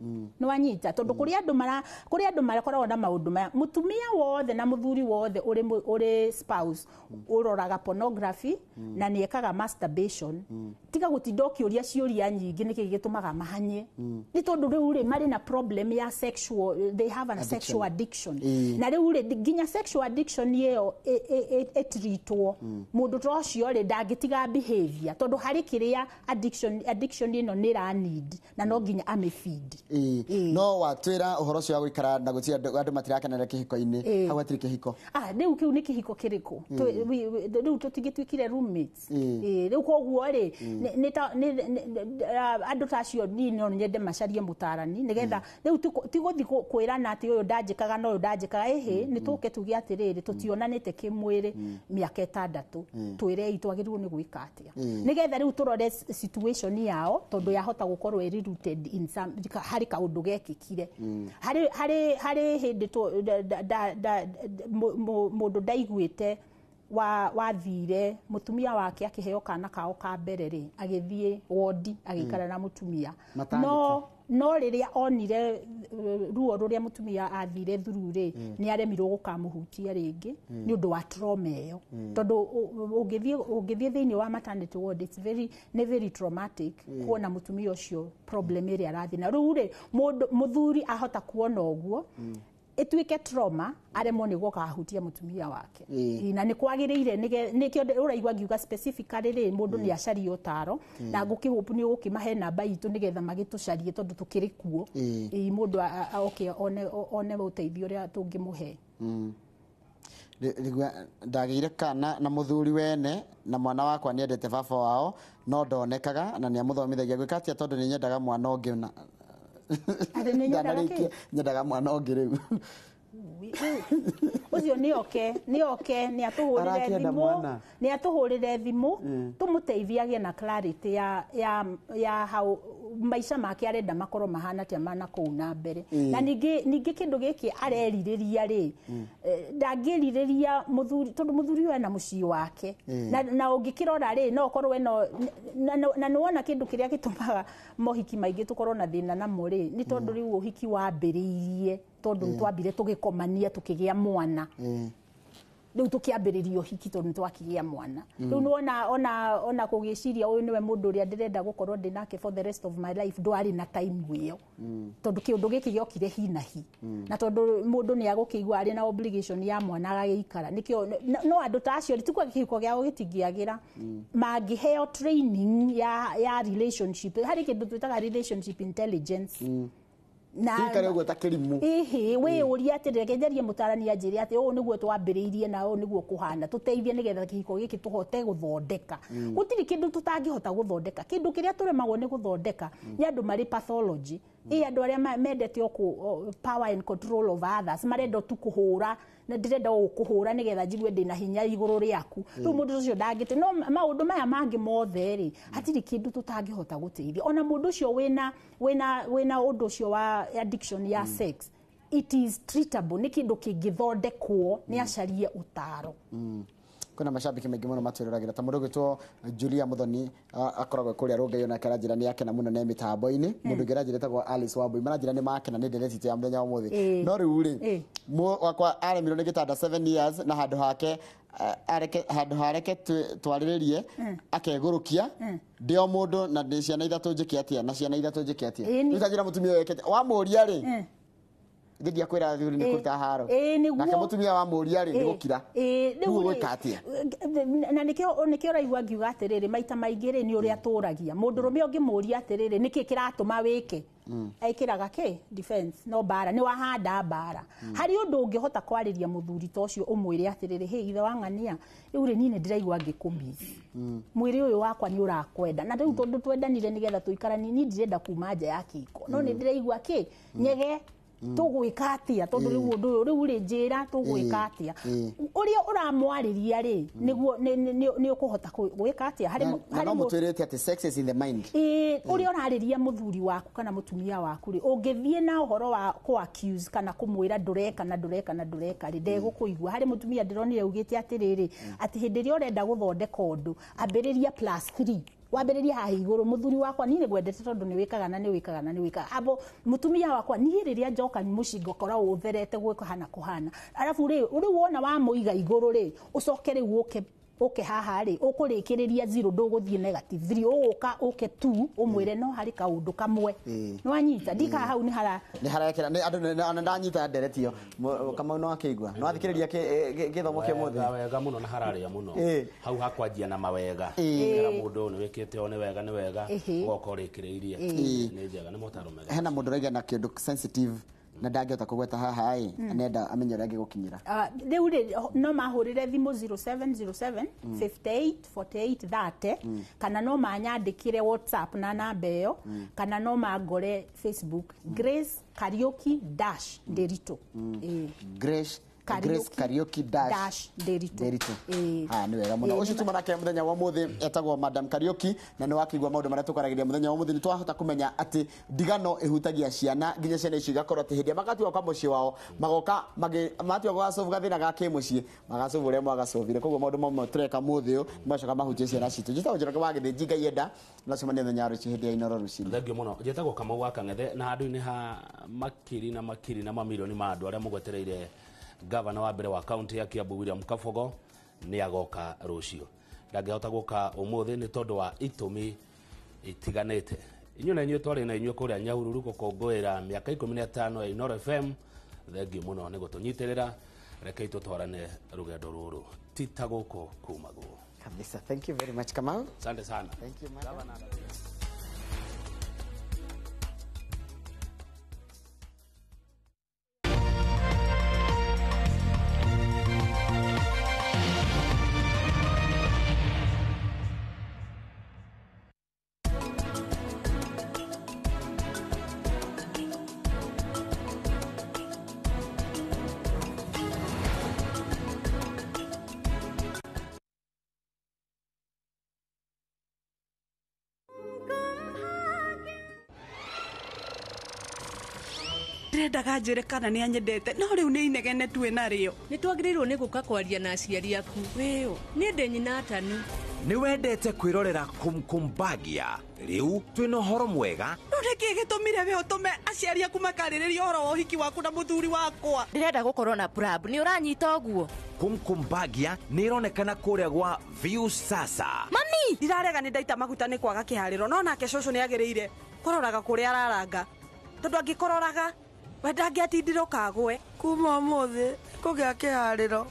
Nĩ wanyita, tondũ kũrĩ andũ marakoragwo na maũndũ maya, mũtumia wothe na mũthuri wothe ũrĩ spouse ũroraga pornography na nĩ ekaga masturbation, tiga gũtinda ũkĩũria ciũria nyingĩ nĩkĩ gĩtũmaga mahanye, nĩ tondũ rĩu rĩ marĩ na problem ya sexual, they have a sexual addiction. Na rĩu rĩ nginya sexual addiction ĩyo ĩtritwo, mũndũ ta ũcio rĩ ndangĩtiga behavior, tondũ harĩ kĩrĩa addiction ĩno nĩ ĩra need na no nginya amĩfeed. No watwĩra ũhoro ũcio wa gũikara na gũtirĩ andũ matirakenera kĩhiko-inĩ, hau hatirĩ kĩhiko. Rĩu kĩu nĩ kĩhiko kĩrĩkũ? Rĩu tũtingĩtuĩkire roommates. Rĩu koguo rĩ andũ ta acio niĩ no nyende macarie mũtarani, nĩgetha rĩu ti gũthiĩ kwĩrana atĩ ũyũ ndanjĩkaga na ũyũ ndanjĩkaga, ĩhĩ nĩ tũke tuge atĩrĩrĩ tũtionanĩte kĩmwĩrĩ mĩaka ĩtandatũ, twĩrei twagĩrĩirwo nĩ gwĩka atĩa, nĩgetha rĩu tũrore situation yao, tondũ yahota gũkorwo ĩrĩ rooted in some, harĩ kaũndũ gekĩkire, harĩ hĩndĩ mũndũ ndaiguĩte wathire mũtumia wake akĩheo kana kao ka mbere rĩ, agĩthiĩ wodi agĩikara na mũtumia, no rĩrĩa onire ruo rũrĩa mũtumia athire through rĩ, nĩ aremirwo gũkamũhutia rĩngĩ nĩ ũndũ wa trauma ĩyo, tondũ ũngĩthiĩ thĩinĩ wa maternity ward it's very, nĩ very traumatic kuona mũtumia ũcio problem ĩrĩa arathiĩ na. Rĩu rĩ mũthuri ahota kuona ũguo ĩtuĩke trauma, aremwo nĩ gũkahutia mũtumia wake. Na nĩ kwagĩrĩire, nĩkĩo ũraigua ngiuga specifically rĩ, mũndũ nĩ acarie ũtaro, na ngũkĩhope nĩ ũgũkĩmahe namba itũ nĩgetha magĩtũcarie tondũ tũkĩrĩ kuo, mũndũ oke one ũteithio ũrĩa tũngĩmũhe. Ndagĩire kana na mũthuri wene na mwana wakwa nĩendete baba wao no ndonekaga na nĩamũthomithagia gwĩka atĩa tondũ nĩ nyendaga mwana ũngĩ na nyendaga mwana ũngĩ rĩu. Ũcio nĩ oke nĩ atũhũrĩre thimũ, tũmũteithie agĩe na clarity ya how maica make arenda makorwo mahana atĩa mana kũu na mbere. Na ningĩ kĩndũ gĩkĩ arerirĩria rĩ, ndangĩrirĩria mũthuri, tondũ mũthuri ũyũ ena mũciĩ wake, na ũngĩkĩrora rĩ no ũkorwo ena na nĩwona kĩndũ kĩrĩa gĩtũmaga mohiki maingĩ tũkorwo na thĩna namo rĩ, nĩ tondũ rĩu ũhiki wambĩrĩirie tondũ twambire tũgĩkomania tũkĩgĩa mwana. Rĩu tũkĩambĩrĩria ũhiki tondũ nĩtwakĩgĩa mwana. Rĩu nĩwona ona kũgĩciria ũyũ nĩwe mũndũ ũrĩa ndĩrenda gũkorwo ndĩ nake for the rest of my life, ndwarĩ na time ĩyo. Tondũ kĩũndũ gĩkĩ gĩokire hi na hi. Na tondũ mũndũ nĩ agũkĩigua arĩ na obligation ya mwana agagĩikara. Nĩkĩo no andũ ta acio ti kuga kĩhiko gĩao gĩtingĩagĩra. Mangĩheo training ya relationship. Harĩ kĩndũ twĩtaga relationship intelligence. Na ikare ũguo ta kĩrimũ. Ĩhĩ, we ũria atĩ reke njarie mũtarani anjĩre atĩ ũũ nĩguo twambĩrĩirie na ũũ nĩguo kũhana, tũteithie nĩgetha kĩhiko gĩkĩ tũhote gũthondeka. Gũtirĩ kĩndũ tũtangĩhota gũthondeka. Kĩndũ kĩrĩa tũremagwo nĩ gũthondeka nĩ andũ marĩ pathology. Ĩ andũ arĩa mendete power and control of others, marenda tu kũhũra, na ndĩrenda gũkũhũra nĩgetha njigue ndĩna hinya igũrũ rĩaku. Rĩu mũndũ ũcio ndangĩte. No maũndũ maya mangĩ mothe rĩ, hatirĩ kĩndũ tũtangĩhota gũteithia. Ona mũndũ ũcio wĩna ũndũ ũcio wa addiction ya sex, it is treatable. Nĩ kĩndũ kĩngĩthondekwo nĩ acarie ũtaro. Kwĩna mashabiki maingĩ mũno matwĩroragira ta mũndũ ũgwĩtwo Julia Muthoni akoragwo kũrĩa Rũngai onake aranjĩra nĩ akena mũno nĩ mĩtambo-inĩ. Mũndũ ũngĩ aranjĩra etagwo Alice Wambui maranjĩra nĩ makena nĩ ndereti itũ ya mũthenya wa ũmũthĩ. No rĩu rĩ, wakwa aremirwo nĩ gĩtanda 7 years na handũ hake handũ hareke twarĩrĩrie akegũrũkia ndĩ o mũndũ na ndĩ ciana ithatũ njĩke atĩa na ciana ithatũ njĩke atĩa. Rĩu ta njĩra mũtumia ũyũ ekete wamũria rĩ, ngĩndia kwĩra athuri nĩ kũruta haro. Nake mũtumia wa mũria rĩ nĩ gũkira. Rĩu ũgwĩka atĩa? Na nĩkĩo ũraigua ngiuga atĩrĩrĩ, maita maingĩ rĩ nĩ ũrĩa tũragia. Mũndũrũme ũngĩmũria atĩrĩrĩ, nĩkĩ kĩratũma wĩke? Ekĩraga kĩ? Defense. No mbara, nĩ wahanda mbara. Harĩ ũndũ ũngĩhota kwarĩria mũthuri ta ũcio ũmwĩre atĩrĩrĩ, hey ithe wa ng'ania, rĩu rĩ niĩ nĩ ndĩraigua ngĩkũmiss. Mwĩrĩ ũyũ wakwa nĩ ũrakwenda. Na rĩu tondũ twendanire nĩgetha tũikaranie, niĩ ndirenda kuma nja ya kĩhiko. No nĩ ndĩraigua kĩ? Nyege. Tũgwĩka atĩa? Tondũ rĩu ũndũ ũyũ rĩu rĩ njĩra tũgwĩka atĩa? Ũrĩa ũramwarĩria rĩ nĩguo nĩ ũkũhota gwĩka atĩa? Harĩ no mũtwĩrĩte atĩ sex is in the mind. Ũrĩa ũrarĩria mũthuri waku kana mũtumia waku rĩ, ũngĩthiĩ na ũhoro wa kũ accuse kana kũmwĩra ndũreka na ndũreka na ndũreka rĩ, ndegũkũigua. Harĩ mũtumia ndĩronire augĩte atĩrĩrĩ, atĩ hĩndĩ ĩrĩa ũrenda gũthondeka ũndũ, ambĩrĩria +3. Wambĩrĩria haha igũrũ, mũthuri wakwa niĩ nĩngwendete tondũ nĩ wĩkaga na nĩ wĩkaga na nĩ wĩkaga. Abo mũtumia wakwa niĩ rĩrĩa njoka mũciĩ ngokora ũtherete gwĩka kũhana. Arabu rĩ, rĩu wona wamũiga igũrũ rĩ, ũcoke rĩu ũke haha rĩ, ũkũrĩkĩrĩria 0 ndũgũthiĩ negative 3, ũgũka ũke 2 ũmwĩre no harĩ kaũndũ kamwe. Nĩ wanyita ndika hau nĩ hara nĩ harekera nĩ andũ ona ndanyita ndereti ĩyo. Kamau no akĩigua. No athikĩrĩria gĩthomo kĩa ũmũthĩ. Wega mũno na hararĩa mũno. Hau hakwanjia na mawega. Kĩra mũndũ nĩ wĩkĩte o nĩ wega nĩ wega, ũgoka ũrĩkĩrĩirie. Nĩ njega, nĩ motaro mega. Hena mũndũ ũraiga na kĩndũ sensitive na ndangĩhota kũgweta haha ĩ, nenda amenye ũrĩa angĩgũkinyĩra. Rĩu rĩ no mahũrĩre thimũ 0707 58 48 30, kana no manyandĩkĩre WhatsApp na namba ĩyo, kana no mangore Facebook Grace Kariuki dash Nderitu. Grace Kariuki dash Nderitu. Haya nĩ wega mũno. Ũcio tuma nake mũthenya wa ũmũthĩ etagwo Madam Kariuki, na nĩ wakĩigua maũndũ marĩa tũkwaragĩria mũthenya wa ũmũthĩ. Nĩ twahota kũmenya atĩ ndigano ĩhutagia ciana nginya ciana icio igakorwo atĩ hĩndĩ ĩrĩa magatua kwa mũciĩ wao magoka matua gũgacobu gathĩna ga kĩmũciĩ magacobu ũrĩa mwagacobire. Koguo maũndũ mamwe tũreka mũthĩ ũyũ nĩmacoka mahutie ciana citũ. Njĩtagwo Njoroge wa Gĩthĩnji, Ngai enda nacemania mũthenya wa rũciũ hĩndĩ ya Inooro rũcinĩ. Thengiũ mũno. Njĩtagwo Kamau wa Kang'ethe, na handũ-inĩ ha makiri na makiri na mamirioni ma andũ arĩa mũgwetereire gavana wa mbere wa kaunti ya Kiambu William Kabogo nĩ agoka rũciũ. Ndangĩhota gũka ũmũthĩ nĩ tondũ wa itũmi itiganĩte. Inyuĩ na inyuĩ twarĩ na inyuĩ kũrĩa Nyahururu gũkũngũĩra mĩaka 15 ya Inooro FM. Thengiũ mũno nĩ gũtũnyitĩrĩra. Rekei tũtwarane rũgendo rũrũ ti ta gũkũ kumagwo. Kabisa. Thank you very much Kamau. Asante sana. Thank you madam. Ndirendaga njĩre kana nĩ anyendete no rĩu nĩ inegene tuĩ narĩo. Nĩ twagĩrĩirwo nĩ gũka kwaria na aciari aku. Wĩũ niĩ ndĩ nyina Atanu. Nĩ wendete kwĩrorera Kumkumbagia? Rĩu twĩna ũhoro mwega. No nĩkĩ gĩtũmire we ũtũme aciari aku makarĩrĩria ũhoro wa ũhiki waku na mũthuri wakwa? Ndĩrenda gũkorwo na prab. Nĩ ũranyita ũguo? Kumkumbagia nĩ ĩronekana kũrĩa gwa Viusasa. Mami, ndirarega nĩ ndaita maguta nĩ kwaga kĩharĩro, no nake cũcũ nĩ agĩrĩire kũroraga kũrĩa araranga, tondũ angĩkũroraga we ndangĩatindire ũkagwe. Kuma ũmũthĩ kũgĩa kĩharĩro.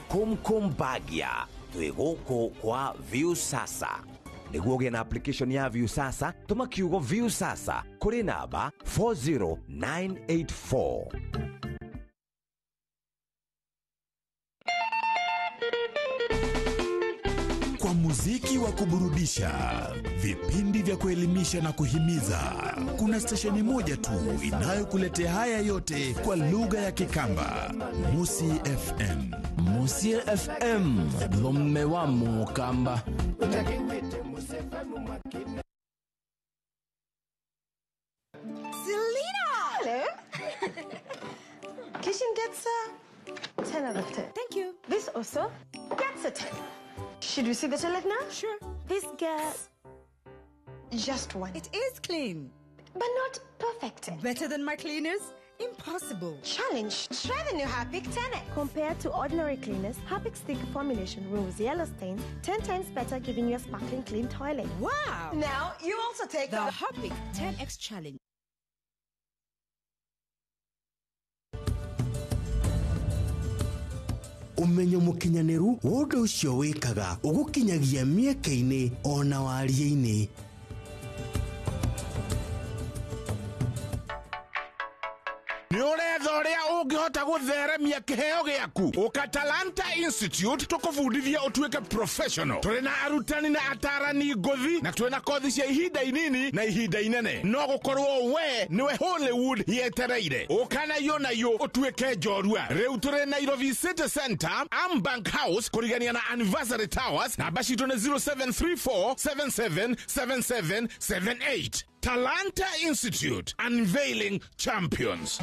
Kumkumbagia twĩ gũkũ kwa Viusasa. Nĩguo ũgĩe na application ya Viusasa, tũma kiugo Viusasa kũrĩ namba 40984. Kwa muziki wa kuburudisha, vipindi vya kuelimisha na kuhimiza, kuna stesheni moja tu inayokuletea haya yote kwa lugha ya Kikamba, Musi FM. Musi FM, lumme wa Mukamba. Selena! Hello. Kitchen gets a 10 out of 10. Thank you. This also gets a 10. Should we see the toilet now? Sure. This gets just one. It is clean. But not perfect. Better than my cleaners? Impossible. Challenge. Try the new Harpic 10X. Compared to ordinary cleaners, Harpic's thick formulation removes yellow stains 10 times better, giving you a sparkling clean toilet. Wow. Now you also take the Harpic 10X Challenge. Umenyo mukinyaniru wa ũndũ ũcio wĩkaga ũgũkinyagia mĩeke-inĩ ona warie-inĩ. Nĩ ũretha ũrĩa ũngĩhota gũtheremia kĩheo gĩaku. Ũka Talanta Institute tũkũbundithie ũtuĩke professional. Tũrĩ na arutani na atarani ngũthi, na twĩna kothi cia ihinda inini na ihinda inene. No gũkorwo we nĩwe Hollywood yetereire. Ũka na yũ na yũ ũtuĩke njorua. Rĩu tũrĩ Nairobi City Center, Ambank House, kũrigania na Anniversary Towers. Namba citũ nĩ 0734777778. Talanta Institute, unveiling champions.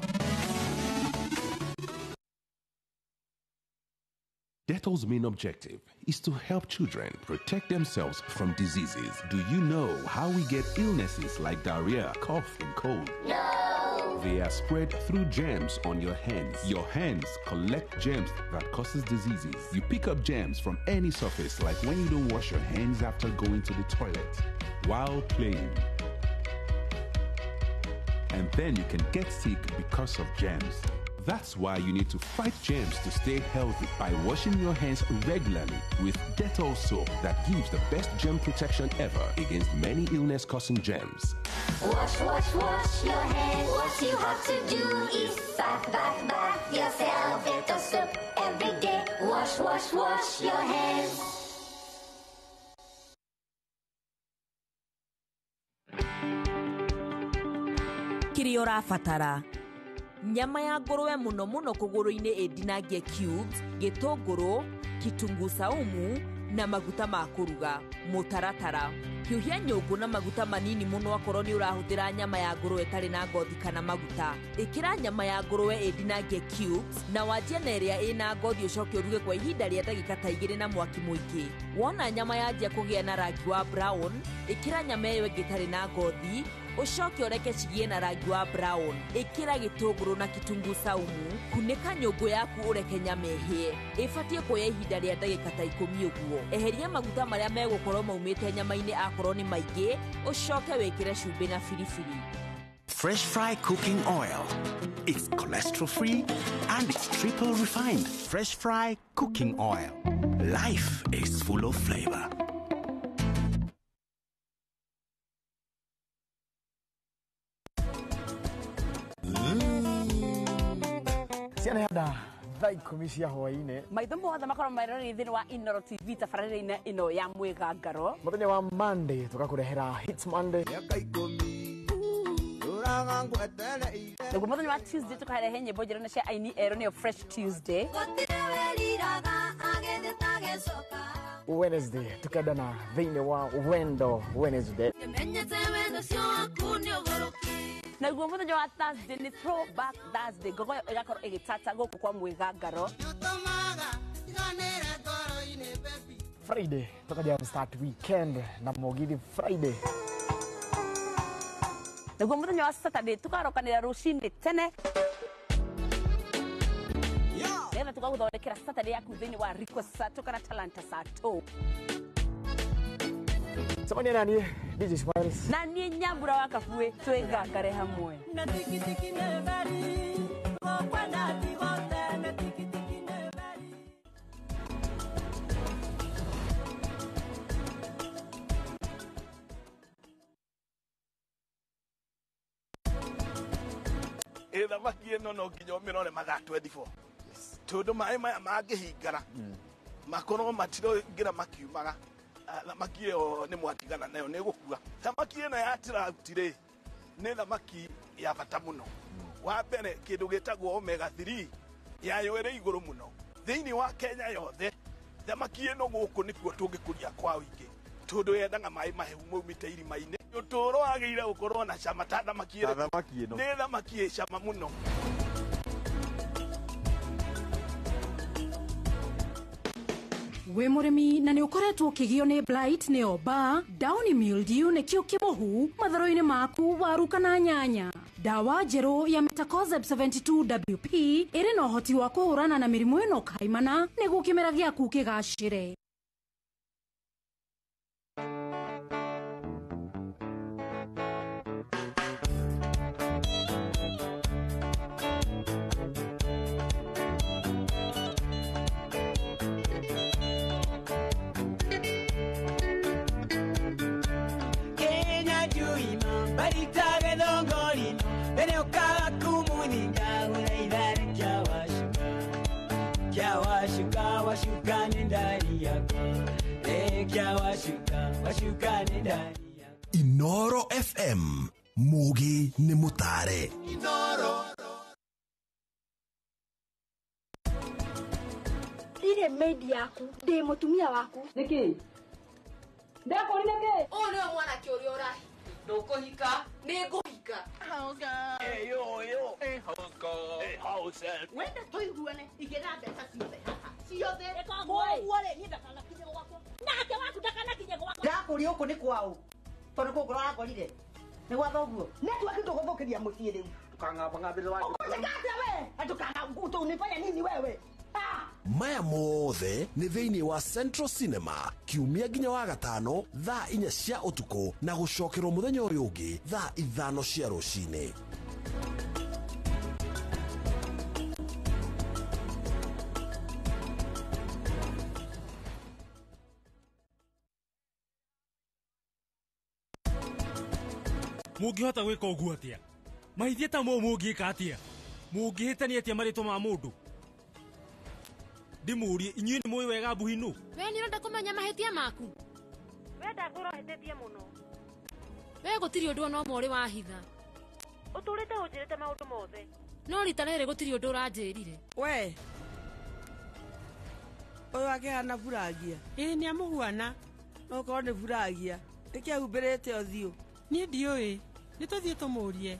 Dettol's main objective is to help children protect themselves from diseases. Do you know how we get illnesses like diarrhea, cough, and cold? No! They are spread through germs on your hands. Your hands collect germs that causes diseases. You pick up germs from any surface, like when you don't wash your hands after going to the toilet, while playing. And then you can get sick because of germs. That's why you need to fight germs to stay healthy by washing your hands regularly with Dettol soap that gives the best germ protection ever against many illness-causing germs. Wash, wash, wash your hands. What you have to do is bath, bath, bath yourself. Dettol soap every day. Wash, wash, wash your hands. Kĩrĩa ũrabatara: nyama ya ngũrũwe mũno mũno kũgũrũ-inĩ ĩndinangie cubes, gĩtũngũrũ, kitunguu saumu na maguta ma kũruga. Mũtaratara: hiũhia nyũngũ na maguta manini mũno akorwo nĩ ũrahũthĩra nyama ya ngũrũwe ĩtarĩ na ngothi kana maguta. Ĩkĩra nyama ya ngũrũwe ĩndinangie cubes na wanjie na ĩrĩa ĩna ngothi, ũcoke ũruge kwa ihinda rĩa ndagĩka ta 2 na mwaki mũingĩ. Wona nyama yanjia kũgĩa na rangi wa brown, ĩkĩra nyama ĩyo ĩngĩ ĩtarĩ na ngothi, ũcoke ũreke cigĩe na rangi wa brown. Ĩkĩra gĩtũngũrũ na kitunguu saumu, kunĩka nyũngũ yaku ũreke nyama ĩhĩe. Ĩbatiĩ kuoya ihinda rĩa ndagĩka ta 10 ũguo. Eheria maguta marĩa megũkorwo maumĩte nyama-inĩ akorwo nĩ maingĩ, ũcoke wĩkĩre cumbĩ na biribiri. Fresh Fry cooking oil. It's cholesterol free and it's triple refined. Fresh Fry cooking oil. Life is full of flavor. Ciana handa thaa 10 cia hwaĩ-inĩ. Maitho mothe makorwo marorire thĩinĩ wa Inooro TV tabarĩra-inĩ ĩno ya mwĩgangaro. Mũthenya wa Monday tũgakũrehera Hits Monday. Naguo mũthenya wa Tuesday tũkarehe nyĩmbo njerũ na cia aini erũ, nĩyo Fresh Tuesday. Wednesday tukendana thĩinĩ wa Wendo Wednesday. Naguo mũthenya wa Thursday nĩ Throwback Thursday, ngogoyo ĩgakorwo ĩgĩtata gũkũ kwa mwĩgangaro. Friday tukaja start weekend na Mugithi Friday. Naguo mũthenya wa Saturday tukarokanĩra rũcinĩ tene nĩgetha. Tũgagũthondekera Saturday yaku thĩinĩ wa Request Sato kana Talanta Sato. Samani nani DJ Smiles na niĩ Nyambura wa Kabue twĩgangare hamwe na tikitiki nebari gokwenda tigote na tikitiki nebari. Thamaki ĩno no nginya ũmĩrore mathaa 24 tondũ maĩ maya mangĩhingara makorwo matiroingĩra makiumaga, thamaki ĩyo nĩ mwatigana nayo nĩ gũkua. Thamaki ĩno ya trout rĩ nĩ thamaki ya bata mũno. Wa mbere kĩndũ gĩtagwo omega 3 yayo ĩrĩ igũrũ mũno thĩinĩ wa Kenya yothe. Thamaki ĩno gũkũ nĩkuo tũngĩkũria kwa ũingĩ tondũ yendaga maĩ mahehu maumĩte irima-inĩ. Ũtũũro wagĩrĩire gũkorwo na cama ta thamaki ĩrĩkũ? Nĩ thamaki ĩ cama mũno. Wĩ mũrĩmi na nĩ ũkoretwo ũkĩgio nĩ blight nĩyo mbaa, downy mildew nĩkĩo kĩmũhu matharũ-inĩ maku, waru kana nyanya. Dawa njerũ ya Metakozeb 72 WP ĩrĩ na ũhoti wa kũhũrana na mĩrimũ ĩno kaimana nĩguo kĩmera gĩaku kĩgacĩre. Inoro FM Mugi ni mutare. Inoro. Ndirĩ maid yaku, ndĩ mũtumia waku. Nĩkĩ? Ndakũrire kĩ? Ũyũ nĩwe mwanake ũrĩa ũrahika. Ndũkũhika, nĩngũhika. Wenda tũiguane, igĩra mbeca ciothe haha. Ciothe. Koguo rĩ, niĩ ndakanakinye gwakwa. Nake waku ndakanakinye gwakwa. Ndakũria gũkũ nĩ kwaũ? Tondũ kũu ũrangorire. Nĩ gwa thoguo. Network ndũgũthũkĩria mũciĩ rĩu. Ndũkang'ambang'ambĩre wa. Ũkũnjĩka atĩa we? Ndũkana unifanya nini wewe? Maya mothe nĩ thĩinĩ wa Central Cinema kiumia nginya wa gatano thaa 4 cia ũtukũ na gũcokerwo mũthenya ũyũ ũngĩ thaa 5 cia rũcinĩ. Mũngĩhota gwĩka ũguo atĩa? Mahithia ta mau mũngĩka atĩa? Mũngĩhĩtania atĩa marĩtwa ma mũndũ? Ndĩmũrie, inyuĩ nĩ mũĩ wega mbuhi nũ? We nĩ ũrenda kũmenya mahĩtia maku? We ndakwĩra ũhĩtĩtie mũno. We gũtirĩ ũndũ ona ũmwe ũrĩ wahitha. Ũtũrĩte ũnjĩrĩte maũndũ mothe. No rita rĩrĩ gũtirĩ ũndũ ũranjĩrire. We ũyũ akĩhana buragia. Ĩĩ nĩ amũhuana. No korwo nĩ buragia. Nĩkĩ ahumbĩrĩte ũthiũ? Niĩ ndiũĩ. Nĩ tũthiĩ tũmũrie.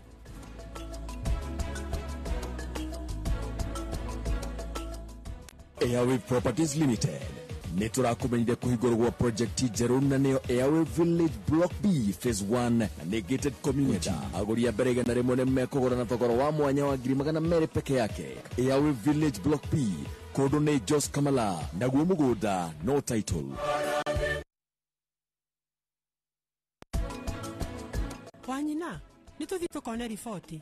Airway Properties Limited nĩ tũrakũmenyithia kũhingũrwo gwa project njerũ na nĩyo Airway Village Block B Phase 1 na nĩ gated community. Agũri a mbere 100 nĩ mekũgũra na thogora wa mwanya wa 200,000 peke yake. Airway Village Block B kũndũ nĩ Jos Kamala naguo mũgũnda no title. Wanyina, nĩ tũthiĩ tũkone riboti.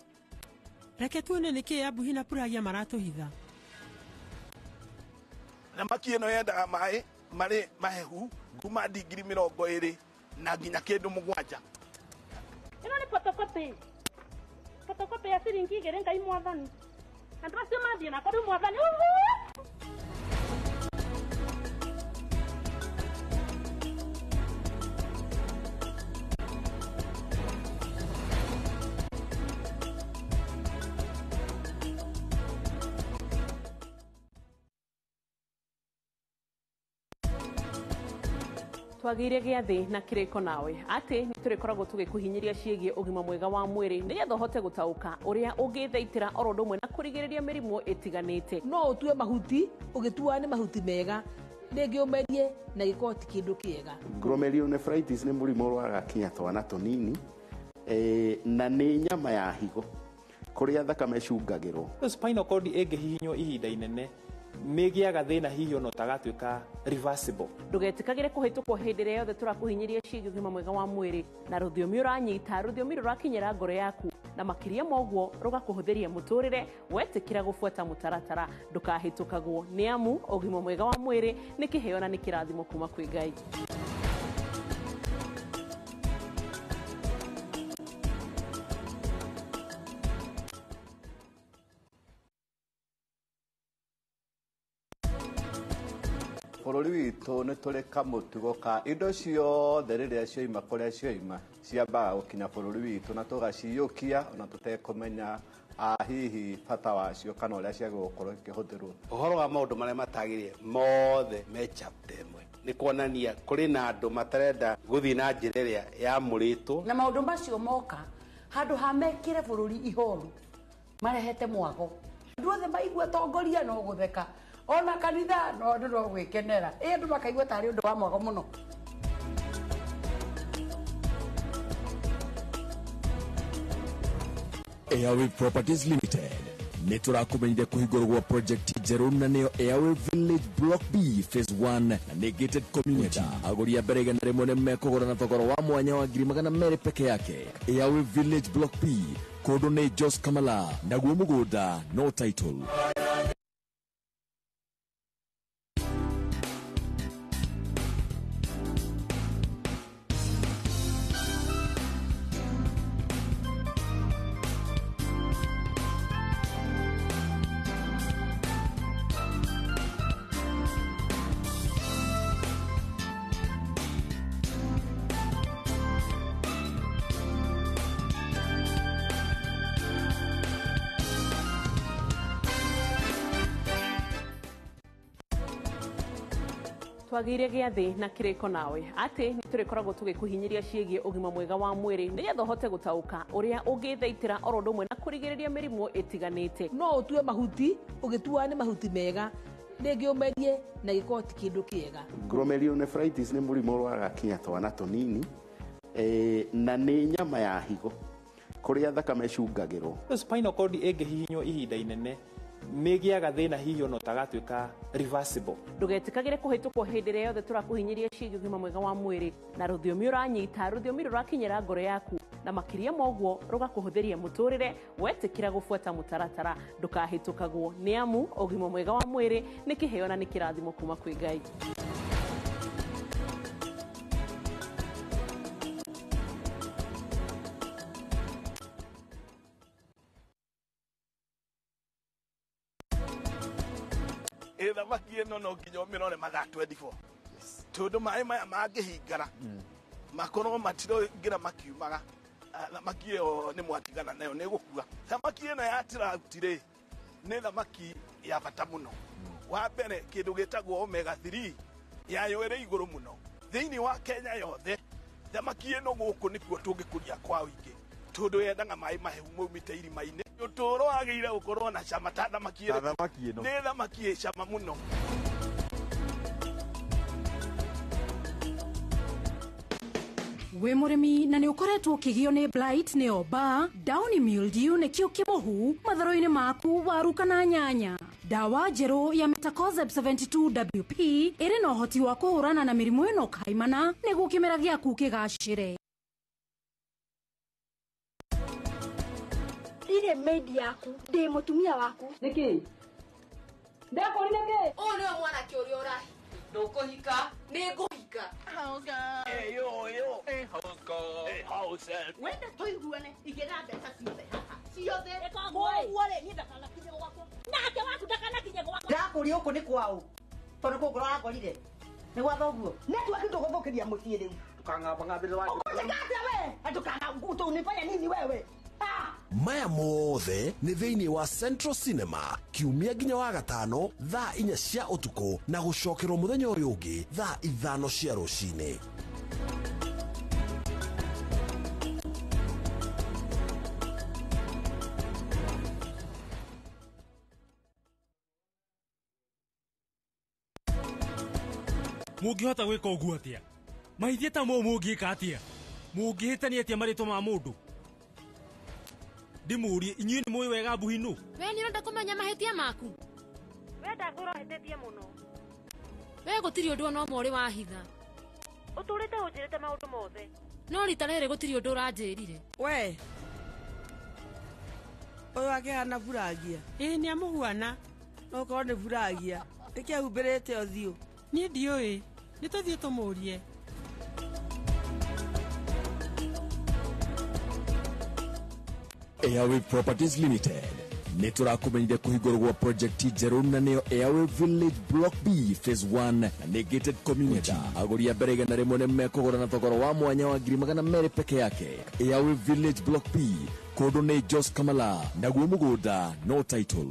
Reke tuone nĩkĩ Abuhi na Puragia maratũhitha. Thamaki ĩno yendaga maĩ marĩ mahehu kuma digiri 20 na nginya kĩndũ 7. Ĩno nĩ photocopy. Photocopy ya ciringi 2 Ngai mwathani. Andũ acio mathiĩ nako rĩu mwathani. Twagĩire gĩathĩ na kĩrĩko nawe atĩ nĩ tũrĩkoragwo tũgĩkũhinyĩria ciĩgiĩ ũgima mwega wa mwĩrĩ nĩgetha ũhote gũtaũka ũrĩa ũngĩthaitĩra oro ũndũ ũmwe na kũrigĩrĩria mĩrimũ ĩtiganĩte. No ũtue mahuti ũgĩtuaga nĩ mahuti mega rĩngĩ ũmerie na gĩkorwo ti kĩndũ kĩega. Glomerulonephritis nĩ mũrimũ ũrwaraga kinya twana tũnini na nĩ nyama ya higo kũrĩa thakame ĩcungagĩrwo. Spinal cord ĩngĩhihinywo ihinda inene Nĩ ĩgĩaga thĩna hihi ona ũtagatuĩka reversible. Ndũgetĩkagĩre kũhĩtũkwo hĩndĩ ĩrĩa yothe tũrakũhinyĩria ciĩgiĩ ũgima mwega wa mwĩrĩ na rũthiomi ũranyita, rũthiomi rũrakinyĩra ngoro yaku, na makĩria ma ũguo rũgakũhũthĩria mũtũrĩre wetĩkĩra gũbuata mũtaratara. Ndũkahĩtũkagwo nĩ amu ũgima mwega wa mwĩrĩ nĩ kĩheo na nĩ kĩrathimo kuma kwĩ Ngai. Bũrũri witũ nĩ tũrĩ kamũtugo ka indo ciothe rĩrĩa cioima kũrĩa cioima ciambaga gũkinya bũrũri witũ na tũgaciyũkia ona tũtekũmenya hihi bata wacio kana ũrĩa ciagĩrĩirwo gũkorwo ikĩhũthĩrwo. Ũhoro wa maũndũ marĩa matagĩrĩire mothe me chapter ĩmwe nĩ kuonania kũrĩ na andũ matarenda gũthiĩ na njĩra ĩrĩa yamũrĩtwo. Na maũndũ macio moka handũ ha mekĩre bũrũri ihoru marehete mwago, andũ othe maigua tongoria no gũtheka, ona kanitha no andũ no gwĩkenera, ĩ andũ makaigua tarĩ ũndũ wa mwago mũno. Airwave Properties Limited nĩ tũrakũmenyithia kũhingũrwo gwa project njerũ na nĩyo Airwave Village Block B Phase 1 na nĩ gated community. Agũri a mbere 100 nĩ mekũgũra na thogora wa mwanya wa 200,000 peke yake. Airwave Village Block B, kũndũ nĩ Jos Kamala, naguo mũgũnda no title. Twagĩire gĩathĩ na kĩrĩko nawe atĩ nĩ tũrĩkoragwo tũgĩkũhinyĩria ciĩgiĩ ũgima mwega wa mwĩrĩ nĩgetha ũhote gũtaũka ũrĩa ũngĩthaitĩra oro ũndũ ũmwe na kũrigĩrĩria mĩrimũ ĩtiganĩte. No ũtue mahuti ũgĩtuaga nĩ mahuti mega, rĩngĩ ũmerie na gĩkorwo ti kĩndũ kĩega. Glomerulonephritis nĩ mũrimũ ũrwaraga kinya twana tũnini, na nĩ nyama ya higo kũrĩa thakame ĩcungagĩrwo. Spinal cord ĩngĩhihinywo ihinda inene nĩ ĩgĩaga thĩna hihi ona ũtagatuĩka reversible. Ndũgetĩkagĩre kũhĩtũkwo hĩndĩ ĩrĩa yothe tũrakũhinyĩria ciĩgiĩ ũgima mwega wa mwĩrĩ na rũthiomi ũranyita, rũthiomi rũrakinyĩra ngoro yaku, na makĩria ma ũguo rũgakũhũthĩria mũtũrĩre wetĩkĩra gũbuata mũtaratara. Ndũkahĩtũkagwo nĩ amu ũgima mwega wa mwĩrĩ nĩ kĩheo na nĩ kĩrathimo kuma kwĩ Ngai. Thamaki ĩno no nginya ũmĩrore mathaa 24 tondũ maĩ maya mangĩhingara makorwo matiroingĩra makiumaga, thamaki ĩyo nĩ mwatigana nayo nĩ gũkua. Thamaki ĩno ya trout rĩ nĩ thamaki ya bata mũno. Wa mbere kĩndũ gĩtagwo omega 3 yayo ĩrĩ igũrũ mũno thĩinĩ wa Kenya yothe. Thamaki ĩno gũkũ nĩkuo tũngĩkũria kwa ũingĩ tondũ yendaga maĩ mahehu maumĩte irima-inĩ. Ũtũũro wagĩrĩire gũkorwo na cama ta thamaki ĩrĩkũ? Nĩ thamaki ĩ cama mũno. Wĩ mũrĩmi na nĩ ũkoretwo ũkĩgio nĩ blight nĩyo mbaa, downy mildew nĩkĩo kĩmũhu matharũ-inĩ maku, waru kana nyanya. Ndawa njerũ ya Metakozeb 72 WP ĩrĩ na ũhoti wa kũhũrana na mĩrimũ ĩno kaimana nĩguo kĩmera gĩaku kĩgacĩre. Ndirĩ maid yaku, ndĩ mũtumia waku. Nĩkĩ? Ndakũrire kĩ? Ũyũ nĩwe mwanake ũrĩa ũrahi. Ndũkũhika, nĩ ngũhika. Wenda tũiguane, igĩra mbeca ciothe haha ciothe. Koguo rĩ, niĩ ndakanakinye gwakwa nake waku ndakanakinye gwakwa. Ndakũria gũkũ nĩ kwaũ tondũ kũngũ ũrangorire nĩ gwa thoguo. Network ndũgũthũkĩria mũciĩ rĩu. Ndũkang'ambang'ambĩre wa Ũkũnjĩka atĩa we? Ndũkana unifanya nini wewe? Maya mothe nĩ thĩinĩ wa Central Cinema kiumia nginya wa gatano thaa 4 cia ũtukũ na gũcokerwo mũthenya ũyũ ũngĩ thaa 5 cia rũcinĩ. Mũngĩhota gwĩka ũguo atĩa? Mahĩtia ta mau mũngĩka atĩa? Mũngĩhĩtania atĩa marĩtwa ma mũndũ? Ndĩmũrie, inyuĩ nĩ mũĩ wega mbuhi nũ? We nĩ ũrenda kũmenya mahĩtia maku? We ndakwĩra ũhĩtĩtie mũno. We gũtirĩ ũndũ ona ũmwe ũrĩ wahitha. Ũtũrĩte ũnjĩrĩte maũndũ mothe. No rita rĩrĩ gũtirĩ ũndũ ũranjĩrire. We ũyũ akĩhana buragia. Ĩĩ nĩ amũhuana. No korwo nĩ buragia. Nĩkĩ ahumbĩrĩte ũthiũ? Niĩ ndiũĩ. Nĩ tũthiĩ tũmũrie. Airway Properties Limited nĩ tũrakũmenyithia kũhingũrwo gwa project njerũ na nĩyo Airway Village Block B Phase 1 na nĩ gated community. Agũri a mbere 100 nĩ mekũgũra na thogora wa mwanya wa 200,000 peke yake. Airway Village Block B kũndũ nĩ Jos Kamala naguo mũgũnda no title.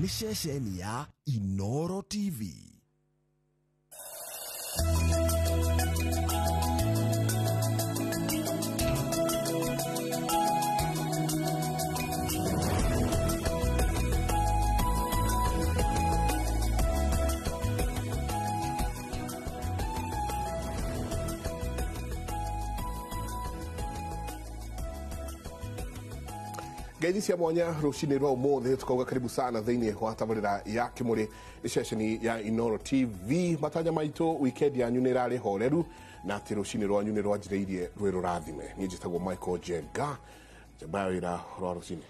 Nĩ ceceni ya Inoro TV. Ngeithi cia mwanya rucinĩ rwa ũmũthĩ tukauga karibu sana thĩinĩ wa tabarĩra ya Kĩmũrĩ nĩ ceceni ya Inoro TV. Matanya maitũ weekend yanyu nĩ ĩrarĩ horeru na atĩ rũcinĩ rwanyu nĩ rwanjĩrĩirie rwĩ rũrathime. Niĩ njĩtagwo Michael Njenga, njamba ya wĩra rwa rũcinĩ.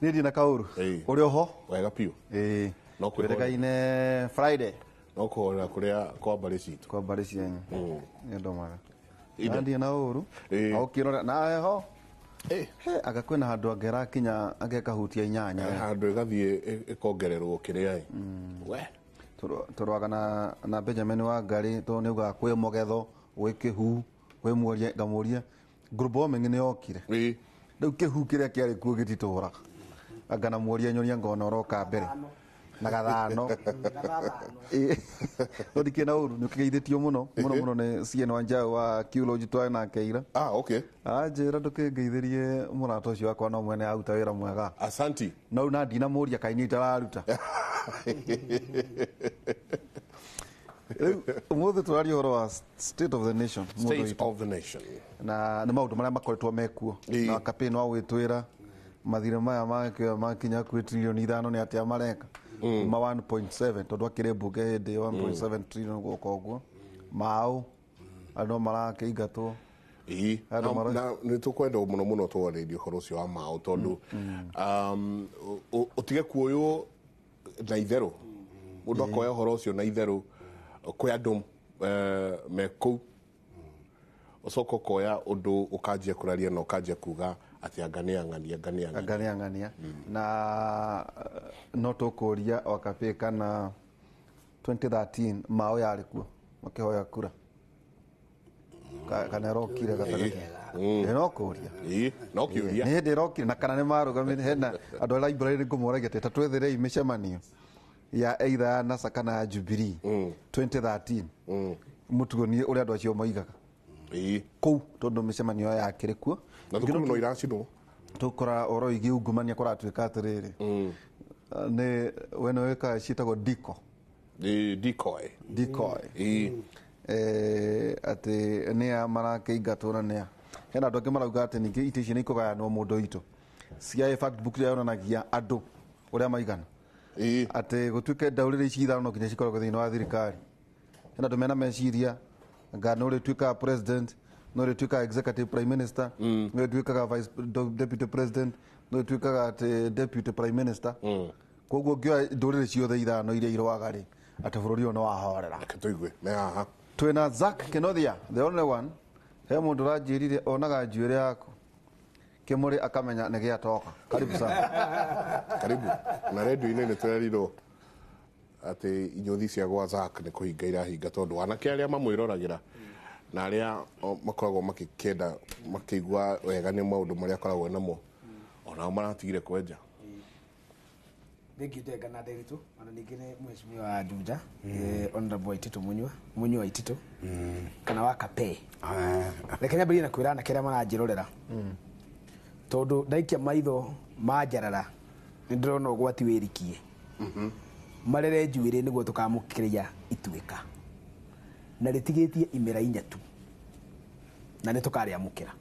Niĩ ndirĩ na kaũru. Ũrĩ oho? Wega biũ. Ĩĩ. No kwĩrĩkaine Friday. No kũhorera kũrĩa kwa mbarĩ citũ. Kwa mbarĩ cianyu. Nĩ ũndũ mwega. Na ndirĩ na ũru. Ũkĩrora na heho. Anga kwĩna handũ angĩrakinya angĩkahutia inyanya. Handũ ĩgathiĩ ĩkongererwo kĩrĩa ĩ. We. Tũrwaga na Benjamin Wangari tondũ nĩaugaga kwĩ mũgetho, gwĩ kĩhu, kwĩ muoria, ngamũria global warming nĩ yokire. Rĩu kĩhu kĩrĩa kĩarĩ kuo gĩtitũraga. Anga na muoria nyoria ngona ũroka mbere. Na gathano. No ndikĩrĩ na ũru, nĩ ũkĩgeithĩtio mũno mũno mũno nĩ CN Wanjau wa Kiulogy twarĩ nake ira. Ah, okay. Anjĩra ndũkĩngeithĩrie mũrata ũcio wakwa no mwene aruta wĩra mwega. Asanti. No rĩu na ndinamũria kaĩ niĩ itararuta. Rĩu ũmũthĩ tũraria ũhoro wa state of the nation. State of the nation. Na nĩ maũndũ marĩa makoretwo mekuo. Na campaign wa gwĩtwĩra mathirĩ maya makinya kwĩ trilioni 5 nĩ atĩa mareka. Ma 1.7 tondũ akĩrĩ mbunge hĩndĩ ĩyo 1.7 trillion gũka ũguo. Maũ andũ marakĩingatwo. Na nĩ tũkwenda mũno mũno twarĩrie ũhoro ũcio wa maũ tondũ ũtige kuoywo na itherũ. Mũndũ akoya ũhoro ũcio na itherũ kwĩ andũ me kũu ũcoka ũkoya ũndũ ũkanjia kũraria na ũkanjia kuga atĩ anga nĩ ang'ania, anga nĩ ang'ania. Anga nĩ ang'ania. Na no tũkũria Wakapĩ kana 2013 maũ yarĩ kuo makĩhoya kura. Kana ĩrokire gatagatĩ. No kũria. No kĩũria. Nĩ hĩndĩ ĩrokire na kana nĩ marũgamire hena andũ a library nĩ ngũmoragia atĩ ta twetherei mĩcemanio ya either ya NASA kana ya Jubilee 2013. Mũtuonie ũrĩa andũ acio moigaga. Kũu tondũ mĩcemanio yakĩrĩ kuo. Na thukuru no iracinwo. Tũkora ũhoro wĩgiĩ ungumania kũratuĩka atĩrĩrĩ. Nĩ we nĩ wĩkaga ciĩtagwo decoy. Decoy. Decoy. Atĩ nĩa marakĩingatwo na nĩa. Hena andũ angĩ marauga atĩ ningĩ itĩ ici nĩ ikũgayanwo mũndũ witũ. CIA fact book ĩrĩa yonanagia andũ ũrĩa maigana. Atĩ gũtuĩke ndaũrĩrĩ ici ithano no nginya cikoragwo thĩinĩ wa thirikari. Hena andũ mena meciria nga no ũrĩtuĩkaga president, no ũrĩtuĩkaga executive prime minister, no ũrĩtuĩkaga vice deputy president, no ũrĩtuĩkaga atĩ deputy prime minister. Koguo ũngĩoya ndũrĩrĩ ciothe ithano iria irũaga rĩ, atĩ bũrũri ũyũ nĩ wahorera. Reke tũigue me haha. Twĩna Zack Kenothia, the only one. He mũndũ ũranjĩrire onaga njuĩrĩ yaku Kĩmũrĩ akamenya nĩ gĩatoka. Karibu sana. Karibu. Na redio-inĩ nĩ tũrerirwo atĩ inyũthi cia gwa Zack nĩ kũhinga irahinga tondũ anake arĩa mamwĩroragĩra na arĩa makoragwo makĩkenda makĩigua wega nĩ maũndũ marĩa akoragwo namo onao maratigire kwenja. Thengiũ Njenga na Nderitu ona ningĩ nĩ mheshimiwa wa Juja, honorable Waititu Munyua, Munyua Waititu kana wa Kapee. Reke nyambĩrĩrie na kwĩra anake arĩa maranjĩrorera, tondũ ndaikia maitho ma njarara nĩ ndĩrona ũgwati wĩrikie marere njuĩrĩ nĩguo tũkamũkĩria ituĩka na rĩtigĩtie imera inya tu na nĩ tũkarĩamũkĩra.